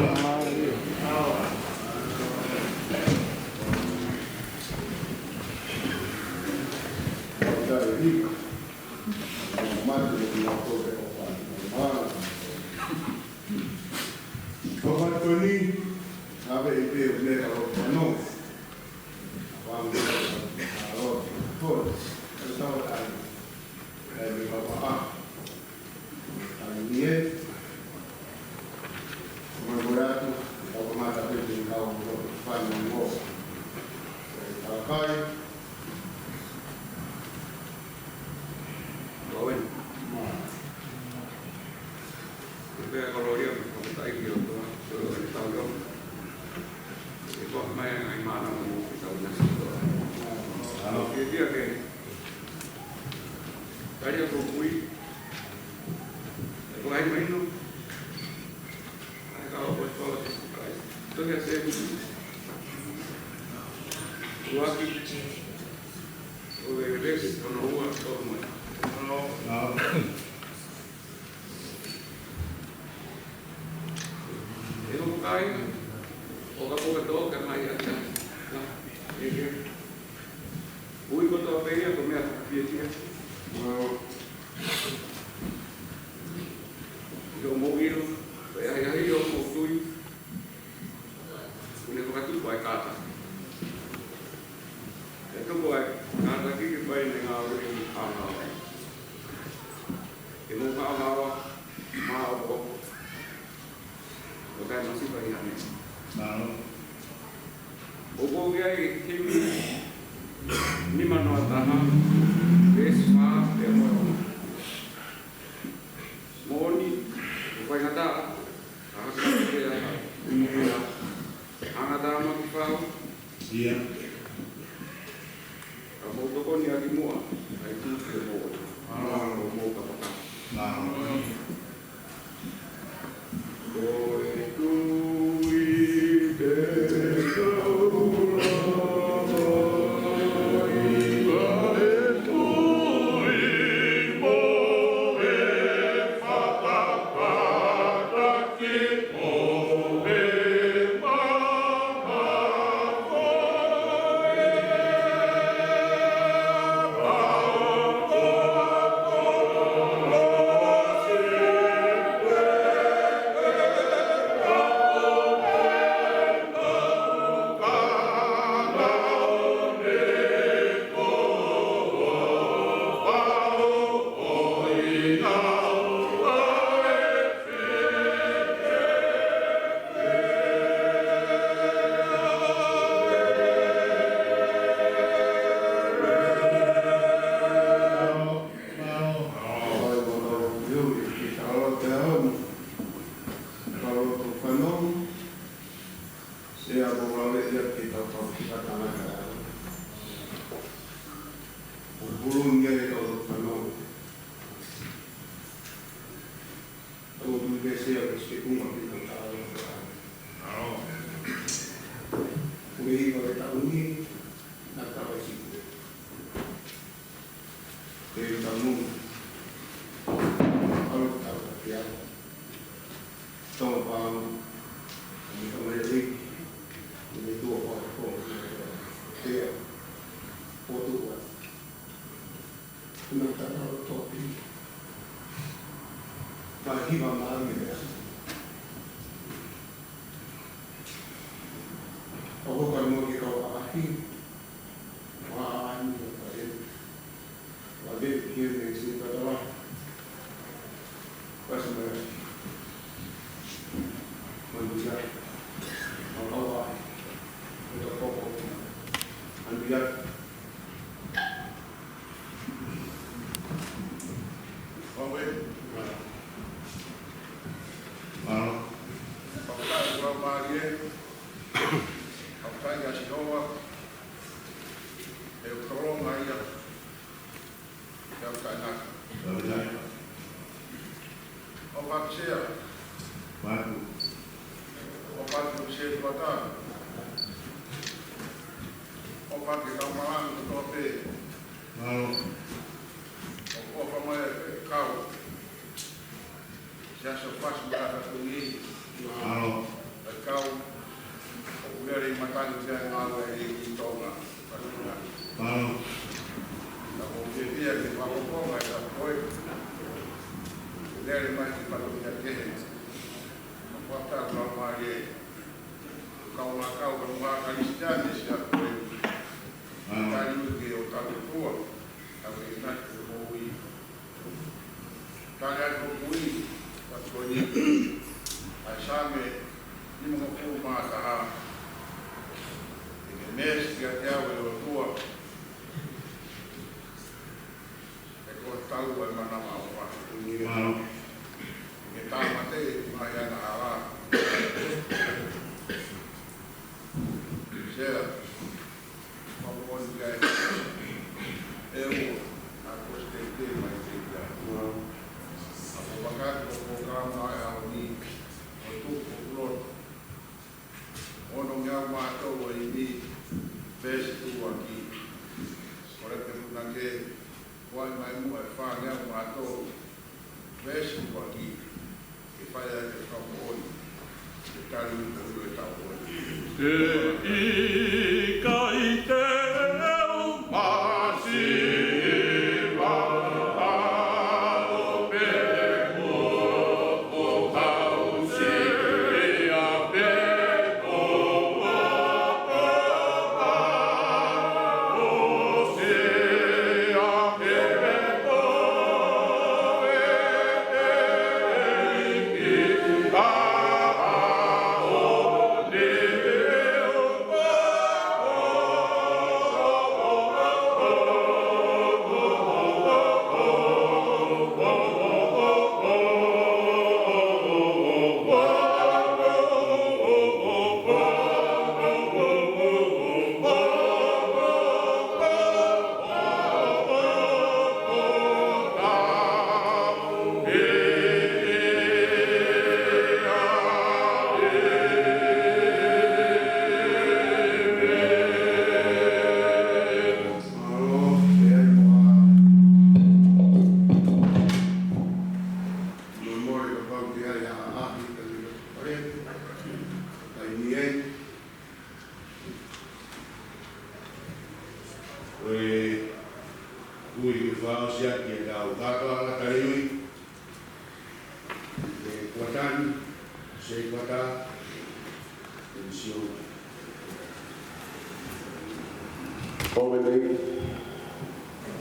ʻe, mou ʻoatu, ʻo kamata pē te u kau mo e fānau mo e kakai. Ko eni. Mā. Ko e pea kololia, ko e taʻi ki o toa, ko e tau io. ʻE kua mai ai mānava mo e tau nasi toa. Mā. Ano, kia kia ke. Talia ko kui. ʻE ko ai mai no. ʻAi ka o ko e toa te kukai. Toki a se. Uaki. ʻO e vesi, ʻo no ua, ʻo mo. Ano. Ano. ʻE hoku kāinga, ʻo ka puka tō ka mai ata. Nā, ʻe ke. Ui kotoa pē ia ko e meʻa pietia. Mā. ʻI hoʻomou ʻilo, ʻe ai ai hoʻomou tui. ʻOku ne fakatupu ai kātaki. ʻE tupu ai kātaki ki fai ne ngāue ʻi he ʻaho. Ke mou kaʻa māua, māua ko. ʻO kai masipa ʻi hane. Māua. ʻOku ʻi ai himi nima noa taha, veesi fā, pea mo e ono. Moʻoni, ʻoku faingataʻa, ʻa haka pē ai, ʻa hanga tāmaki fau. Ia. Ka mou tokoni ʻaki muʻa, ʻa e tū ki he moʻoni. Mālō. ʻO mou kapakapa. Mālō. Ko e tui te tau lava, ʻa e tui mo e fakapataki ʻo e Tau tui pē sia ko e sikepunga pē tau tālō. Ko e hiva ke tau ni, na tau e siku. Ke tau nunu. Alo tau ka pia. Tonga pau. Ni ka mai riki. Ni me tua pau ko. Pea. Potu ua. Kuna tana o topi. Ka hiva maʻu mei he ʻasi. ʻOku ka mo ke kau ʻaʻahi. Wa ʻaʻahi mo ka e. Wa ve ke me si ka tawa. Wa si mai. Manuia. Wa kau ʻaʻahi. Ko ka koko. Manuia. Mālō. Fakafetaʻi ʻoku lau mālie. Fakafetaʻi kia Sihova. ʻE ʻoku tolonga ia. Fakafetaʻi naka. ʻOfa ke sea. Mālō. ʻOfa ke sea pata. ʻOfa ke tau malanga kotoa pē. Mālō. ʻOku ʻofa mai e kau. Siasi ʻo Fasi Maʻata Tui. Mālō. Faifekau, ʻoku lele ʻi matani pea ngāue ʻi Tonga. Mālō. Ka ʻoku ou fiefia ke fakafofonga e kakai ko ē. Lele mai ki he fatongia kehe. Mo e fakatapu laumālie. Kau ngā kau ka ngā Kalisitiane ʻi he ʻaho ko ē. Mālō. Tali ui ki he ʻOtua. Tau ke ina ki he moʻui. Tali atu hoku ui, ka ko eni, ʻa e Saame nimangofulu mā taha. ʻE ke meesi kiate au ʻe ʻOtua, he ko ho tau ʻa e mana maʻofa. ʻE ke tāmateʻi ʻeku ngaahi angahala. Sea, Fakamoʻoni ki ai. ʻE ua, ʻa ko e siteiki mai te ia. ʻA ko e pakati ko e polokalama ʻa e ʻaho ni, ʻo tuku ʻo puloto. Ono ngeau mā tolu ʻa e ʻimi, veesi ʻuluaki. Kole ke punake, ʻoua ʻe mai muʻa e fā ngeau mā tolu. Veesi ʻuluaki, ke fai ai e fakamoʻoni, ke tali ʻi he ʻulu ʻe tau ʻoni. ʻE ʻikai te u masiva, ʻa ʻo pe ko Mālō, ʻe ai koā. Molemole kapau ʻe ʻi ai ha ʻaʻahi ka lilo. Kole. Taimi ʻeni. Ko e ui ke fakaʻosi ʻaki ʻetau kātoanga taliui. ʻE kuata ni, se kuata, ʻe sio. ʻOku mei,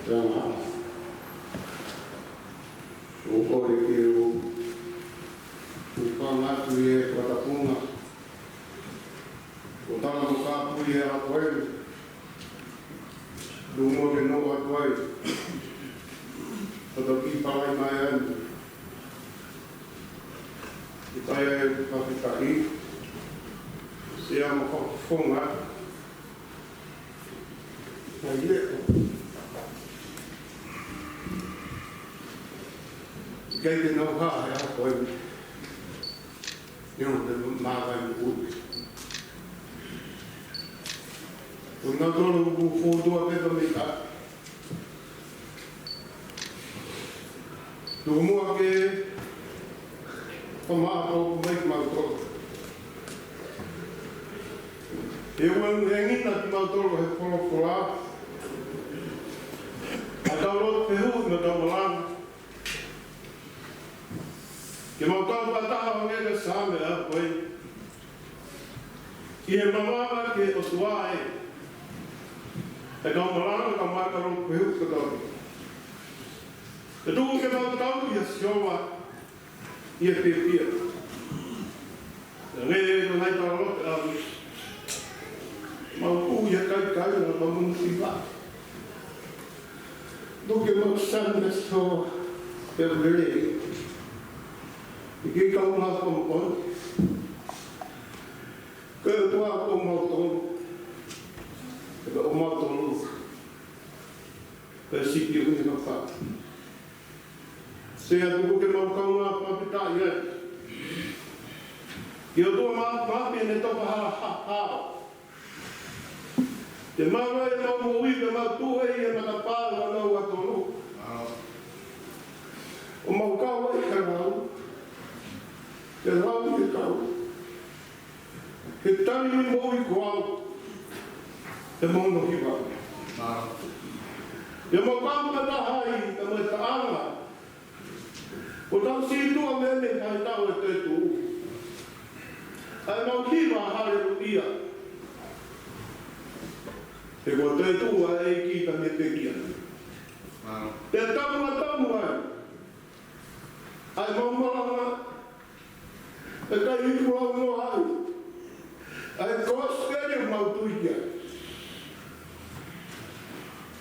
tēnā. ʻOku ou kole ke u, u fakamanatu ʻi he fakatapunga. Ko e tala mo e kāpui ʻa e ʻaho ko eni. Tuku muʻa ke nofo atu ai. Ko e toki palai mai ʻeni. Ke fai ai e fakafetaʻi. Sea mo e fakafofonga. Fai leʻo. ʻIkai ke nau hā he ʻaho ko eni. Neongo e māvae moʻui. Ko kinautolu ʻoku fokotuʻu pē ka mei ka. Tuku muʻa ke fakamāʻopoʻopo mai kimautolu. He ʻoku ʻuhinga kimautolu he folofola. ʻA e tau lotu fehuʻi mo e tau malanga. Ke mau kau fakataha ʻo hangē ko e Saame ʻa ko ē. ʻI he maama ki he ʻOtua ē. ʻE kau malanga ka mau kau lotu fehuʻi kotoa. Ke tuku ke mau tauhi ʻa Sihova ʻi he fiefia. Hangē ko e ngaahi tau lotu ʻa mau kū ʻi he kaikai ʻa mau munu siva. Tuku ke mau sani ʻa Sihova pea lele. ʻI he kaungā fakamoʻoni. Ko e ʻOtua ʻoku mau tolu. Ko e ʻOtua ʻoku mau tolu. Ko e sipi ʻoku ne mapa. Sea tuku ke mau kaungā fakafetaʻi ai. Ki he ʻOtua mafimafi ʻene toka ha, ha, ha. Ke mau ʻai ʻemau moʻui, ke mau tuʻu ai ʻi he matapā ʻo hono ʻOtua tolu. ʻO mau kau ai ka mau. Te lau ke kau. Ke tali ni moʻui ko au. He mono hiva. Ia mo kau mataha ai, ka mo e taʻanga. Ko tau sītuʻa mei he kaitau e toetuʻu. ʻA e mau hiva haleluia. He ko e toetuʻu ʻa e ʻEiki ka mei he pekia. Te tamu a tamu ai. ʻA e mau malanga, ʻa e kai hiku lau noa ai, ʻa e kosipeli ʻoku mau tui ki ai.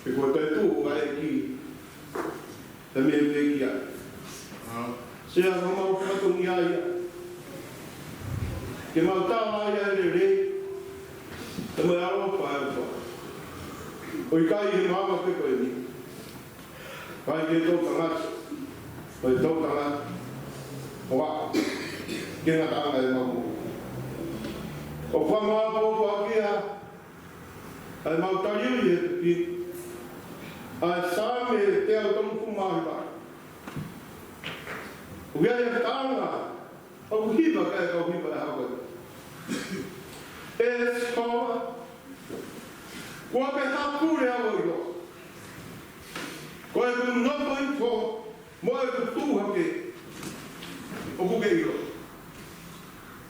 He ko e toetuʻu ʻa e ʻEiki, ka mei he pekia. Sea, ko e mau fatongia ia. Ke mau tala ai ʻa e lelei, ka mo e ʻaloʻofa ʻa e ʻOtua. ʻOku ʻikai he maama pē ko eni. Vai ke tau tangata, vai tau tangata. Hoa, ke ngata ʻanga e mau. ʻOku fakamāʻopoʻopo ʻaki ia, ʻa e mau tali ʻi he pipiki. ʻA e Saame teau tolungofulu mā hiva. ʻOku ʻi ai e taʻanga, ʻoku hiva ka e kau hiva e hako. ʻE Sihova, kuo ke haʻapule au ʻo ʻilo. Ko ʻeku nofo hifo, mo ʻeku tuʻu hake, ʻoku ke ʻilo.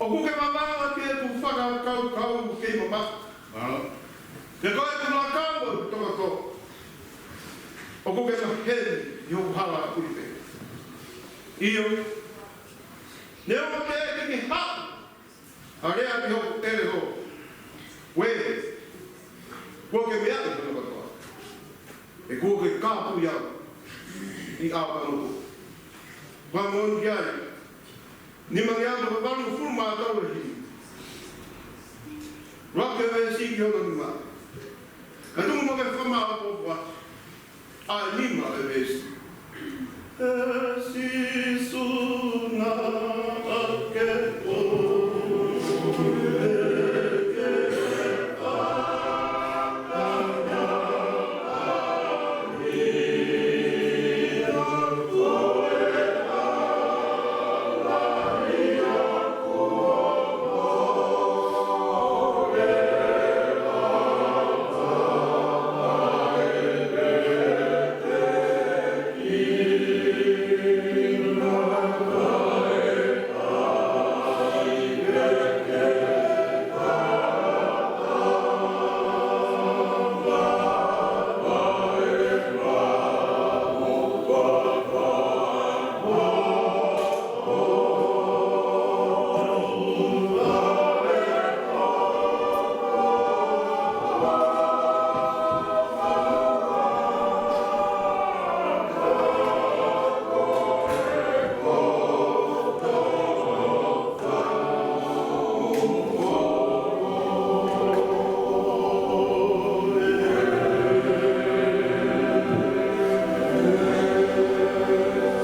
ʻOku ke vavanga ki heʻeku fakakaukau kei mamaʻo. Pea ko ʻeku lakanga mo ʻeku tokoto, ʻoku ke maheni ʻi hoku hala ʻuli pē. ʻIo, neongo pē ʻeku ʻikai ke haʻu ʻa lea ki hoku ʻelelo. Uē, kuo ke meaʻi hono kotoa. He kuo ke kāpui au ʻi ʻao kamuku. Fakamoʻoni ki ai, nimangeau mā valungofulu mā tolu e himi. Lau ki he veesi ki hono nima. Ka tuku mo ke fakamāʻopoʻopo ʻa e nima e veesi. ʻE Sīsū naʻa ke ʻomi ke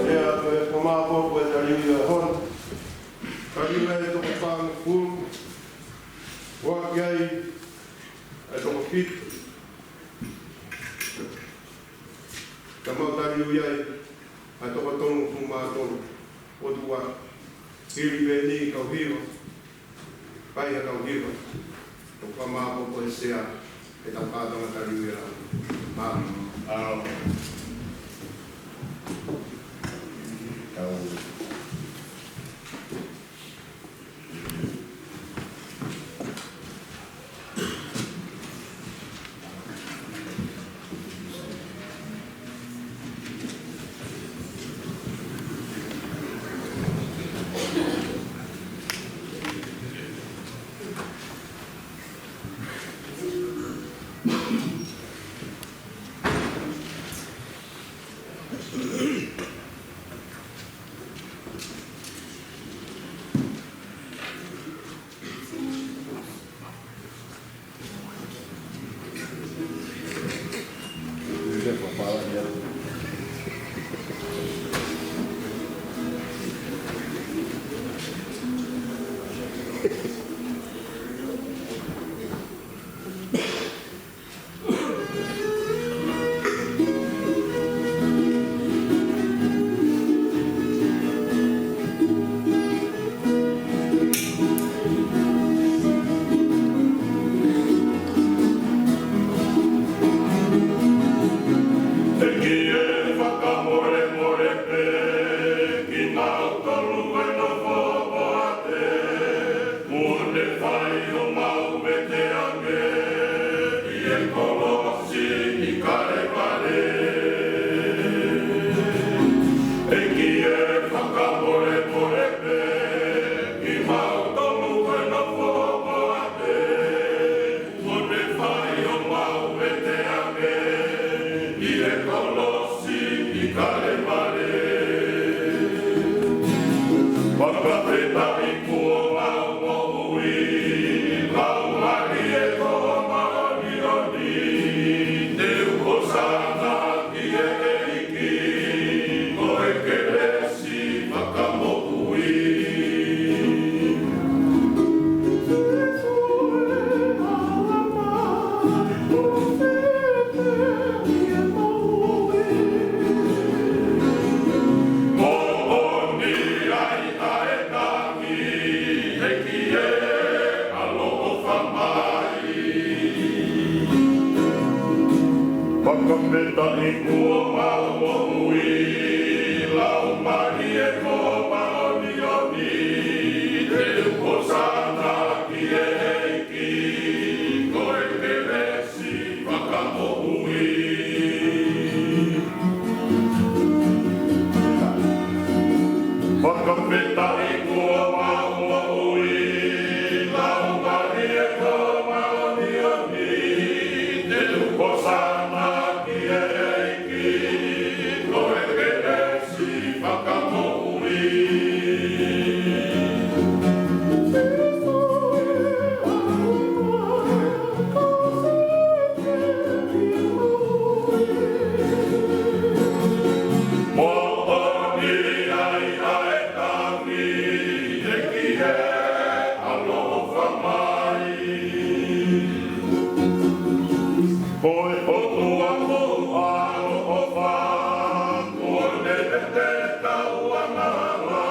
Sea, ko e fakamāʻopoʻopo e tali ʻi he ʻaho ni. Tali ʻa e toko fāngofulu, ʻoku ʻi ai ʻa e toko fitu. Ka mau tali ʻi ai ʻa e toko tolungofulu mā tolu. ʻOtua, hili pē eni kau hiva, fai ha kau hiva. ʻOku fakamāʻopoʻopo e sea, ʻe tau kātanga tali ʻi he ʻaho ni. Mālō. Mālō. Kau. Fakafetaʻi kuo mau moʻui, laumālie ko e māʻoniʻoni, te u hosana ki he ʻEiki, ko e kelesi fakamoʻui. Moʻoni ai ʻa e tangi, ʻEiki ē, ʻaloʻofa mai. Fakafetaʻi kuo mau moʻui, laumālie ko e māʻoniʻoni, te u hosana ki he ʻEiki, ko e kelesi fakamoʻui. Fakafetaʻi kuo mau moʻui, laumālie ko e māʻoniʻoni, te u hosana ki he ʻEiki, ko e kelesi fakamoʻui. Moʻoni ai ʻa e tangi, ʻEiki ē, ʻaloʻofa mai. Ko e ʻOtua moʻui, ʻaloʻofa, ko e vete tau angahala,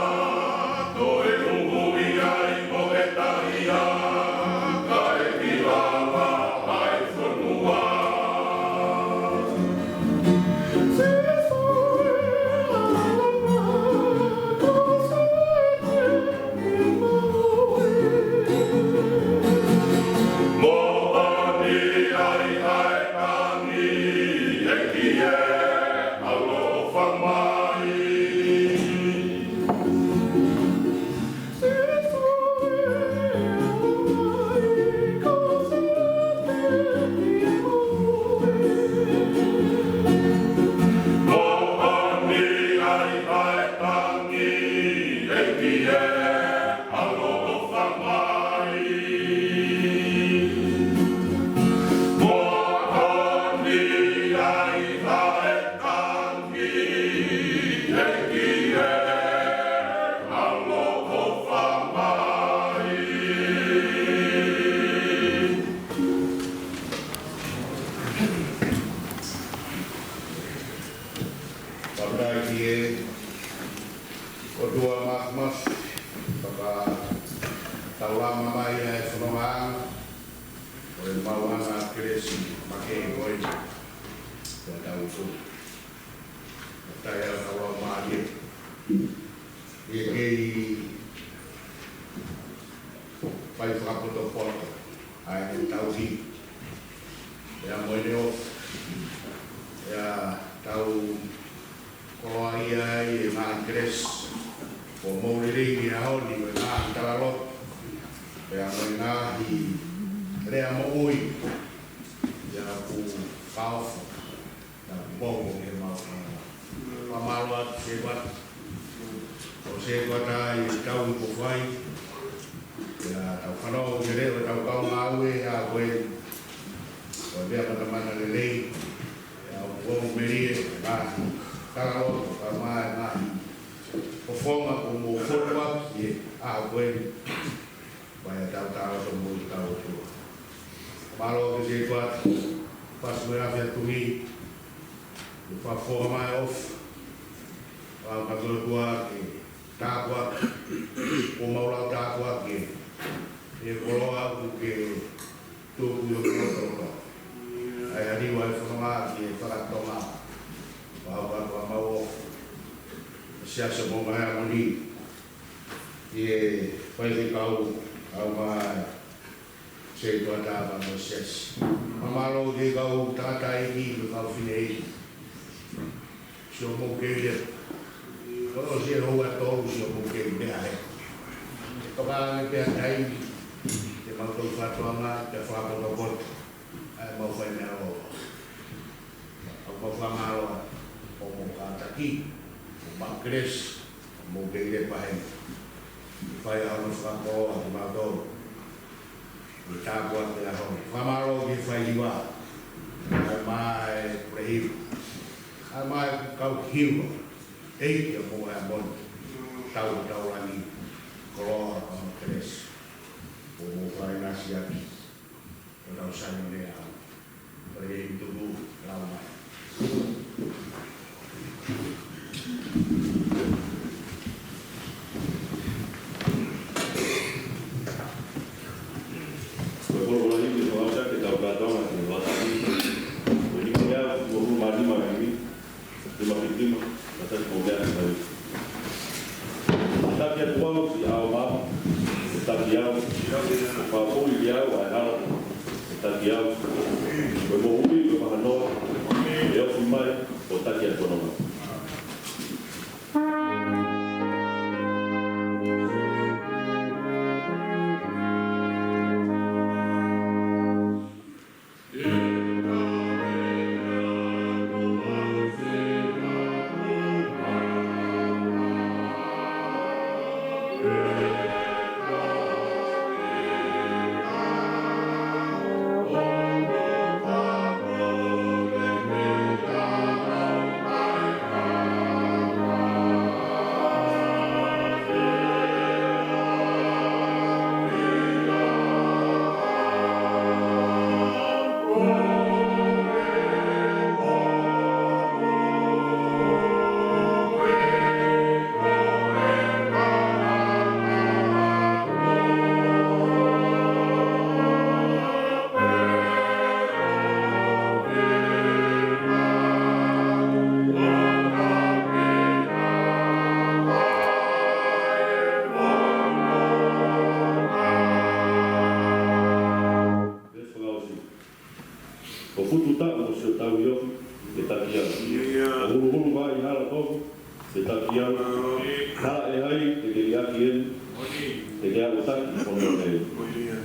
ko e uhu ia ʻi mo e taia, kae ʻi lalo ʻa e fonua. Moʻoni ai ʻa e tangi, ʻEiki ē, ʻaloʻofa mai. Moʻoni ai ʻa e tangi, ʻEiki ē, ʻaloʻofa mai. Moʻoni ai ʻa e tangi, ʻEiki ē, ʻaloʻofa mai. Fakafetaʻi ki he ʻOtua Māfimafi, fakataulama mai ʻa e fonongaʻanga, ko e maʻuʻanga kelesi makehe ko eni, ko e tau tu. Fakafetaʻi ʻa e kau lau mālie. ʻI he kei fai fakapotopoto ʻa e tauhi. Pea mo e neʻofa. Pea tau koloaʻia ai e ngaahi kelesi. Ko e moʻui lelei ʻi he ʻaho ni, ko e ngaahi talaloto. Pea mo e ngaahi lea moʻui. Pea ʻoku fakaofo. Tau mou ke mau fana. Fakamālō atu Sētuata. Ko Sētuata ʻi he tau kuo fai. Pea tau fanongo ki he leʻo ʻetau kau ngāue ʻa ko ē. Ko e meʻa matamata lelei. Pea ʻoku ou melie, ngaahi talaloto, kae ʻumaʻā e ngaahi fofonga kuo mou fokotuʻu ʻaki ʻa ko ē. Pea ʻi ai ʻetau talaloto mo ʻetau ʻOtua. Mālō ki he Sētuata, fasi mo e afi ʻa e tuʻi, ʻo fakafofonga mai ʻofa, ʻa e kau ʻOtua ke tāpuaki, ʻo mau lau tāpuaki, ʻe koloa ʻoku ke tuku ʻi hoʻo koloa. ʻA e ʻalu ʻa e fononga ki he fakatonga, ʻo ʻau kātoa mau ʻofa, Siasi Moʻunga Heamoni, ʻi he faifekau, ʻa e kau Sētuata pea mo e Siasi. Fakamālō ki he kau tangataʻeiki mo e kau fineʻeiki. Sio mou kei lea. Ko e ʻosi e houa ʻe tolu sio mou kei lea he. Toka ange pē ʻa e taimi. Ke mau tau fatuanga, ke fakapotopoto. ʻA e mau fai meʻa lōloa. ʻOku mau fakamālō atu. ʻOku mau kātaki. ʻOku mau kelesi. ʻOku mau kei lea pē he. Fai ʻa hono fakakoloa kimautolu. ʻI he tāpuaki ʻo e ʻaho ni. Fakamālō ki he faihiva. Kae ʻumaʻā e pulehiva. Kae ʻumaʻā e kau hiva. ʻEiki ʻa Moʻunga Heamoni. Tau, tau langi. Koloa ʻo hono kelesi. ʻO mou fainasi ʻaki. ʻO tau saini ne au. Ko e tuku, lau mai. Ko e folofola himi, ko e lau sa ke tau kātoanga, ke lau sa. Ko e himi au, ko e hulu mā lima himi. Lima fitu lima, ka taki mo mea ki mai. Taki atu au ki ʻao mā, taki au, fakapuli ki au ʻa e hala, taki au, ko e moʻui, ko e fakanoa, ʻe ofi mai, ko taki atu ono mā. Veesi fakaʻosi. Ko e fuʻu taʻu ʻo siʻotau ʻiofi, ke taki au. ʻIo. Ko e huluhulu vaʻa hala kovi, ke taki au. ʻIo. Ka ʻe hai te ke liʻaki eni, ʻio, te ke aʻu taki, ko e meʻa. ʻIo.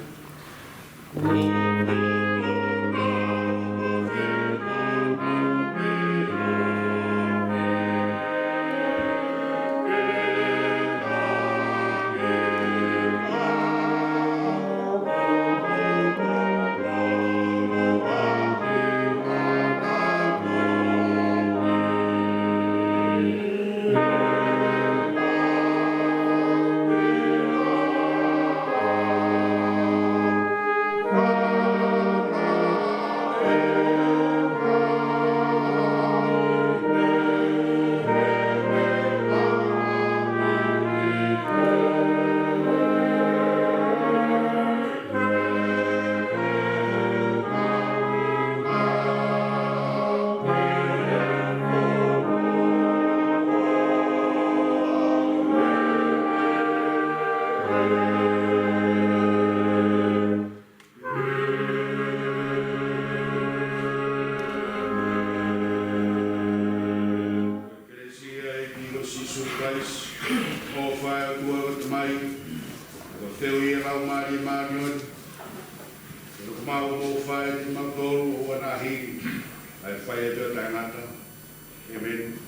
Kelesi ʻa e ʻEiki ko Sīsū Kalaisi, ʻofa ʻa e ʻOtua ko e Tamai, ko e feohi ʻa e Laumālie Māʻoniʻoni, ke toki maʻu mo fai kimautolu ʻo ʻoua naʻa hili ʻa e fai ʻa e taʻengata. ʻĒmeni.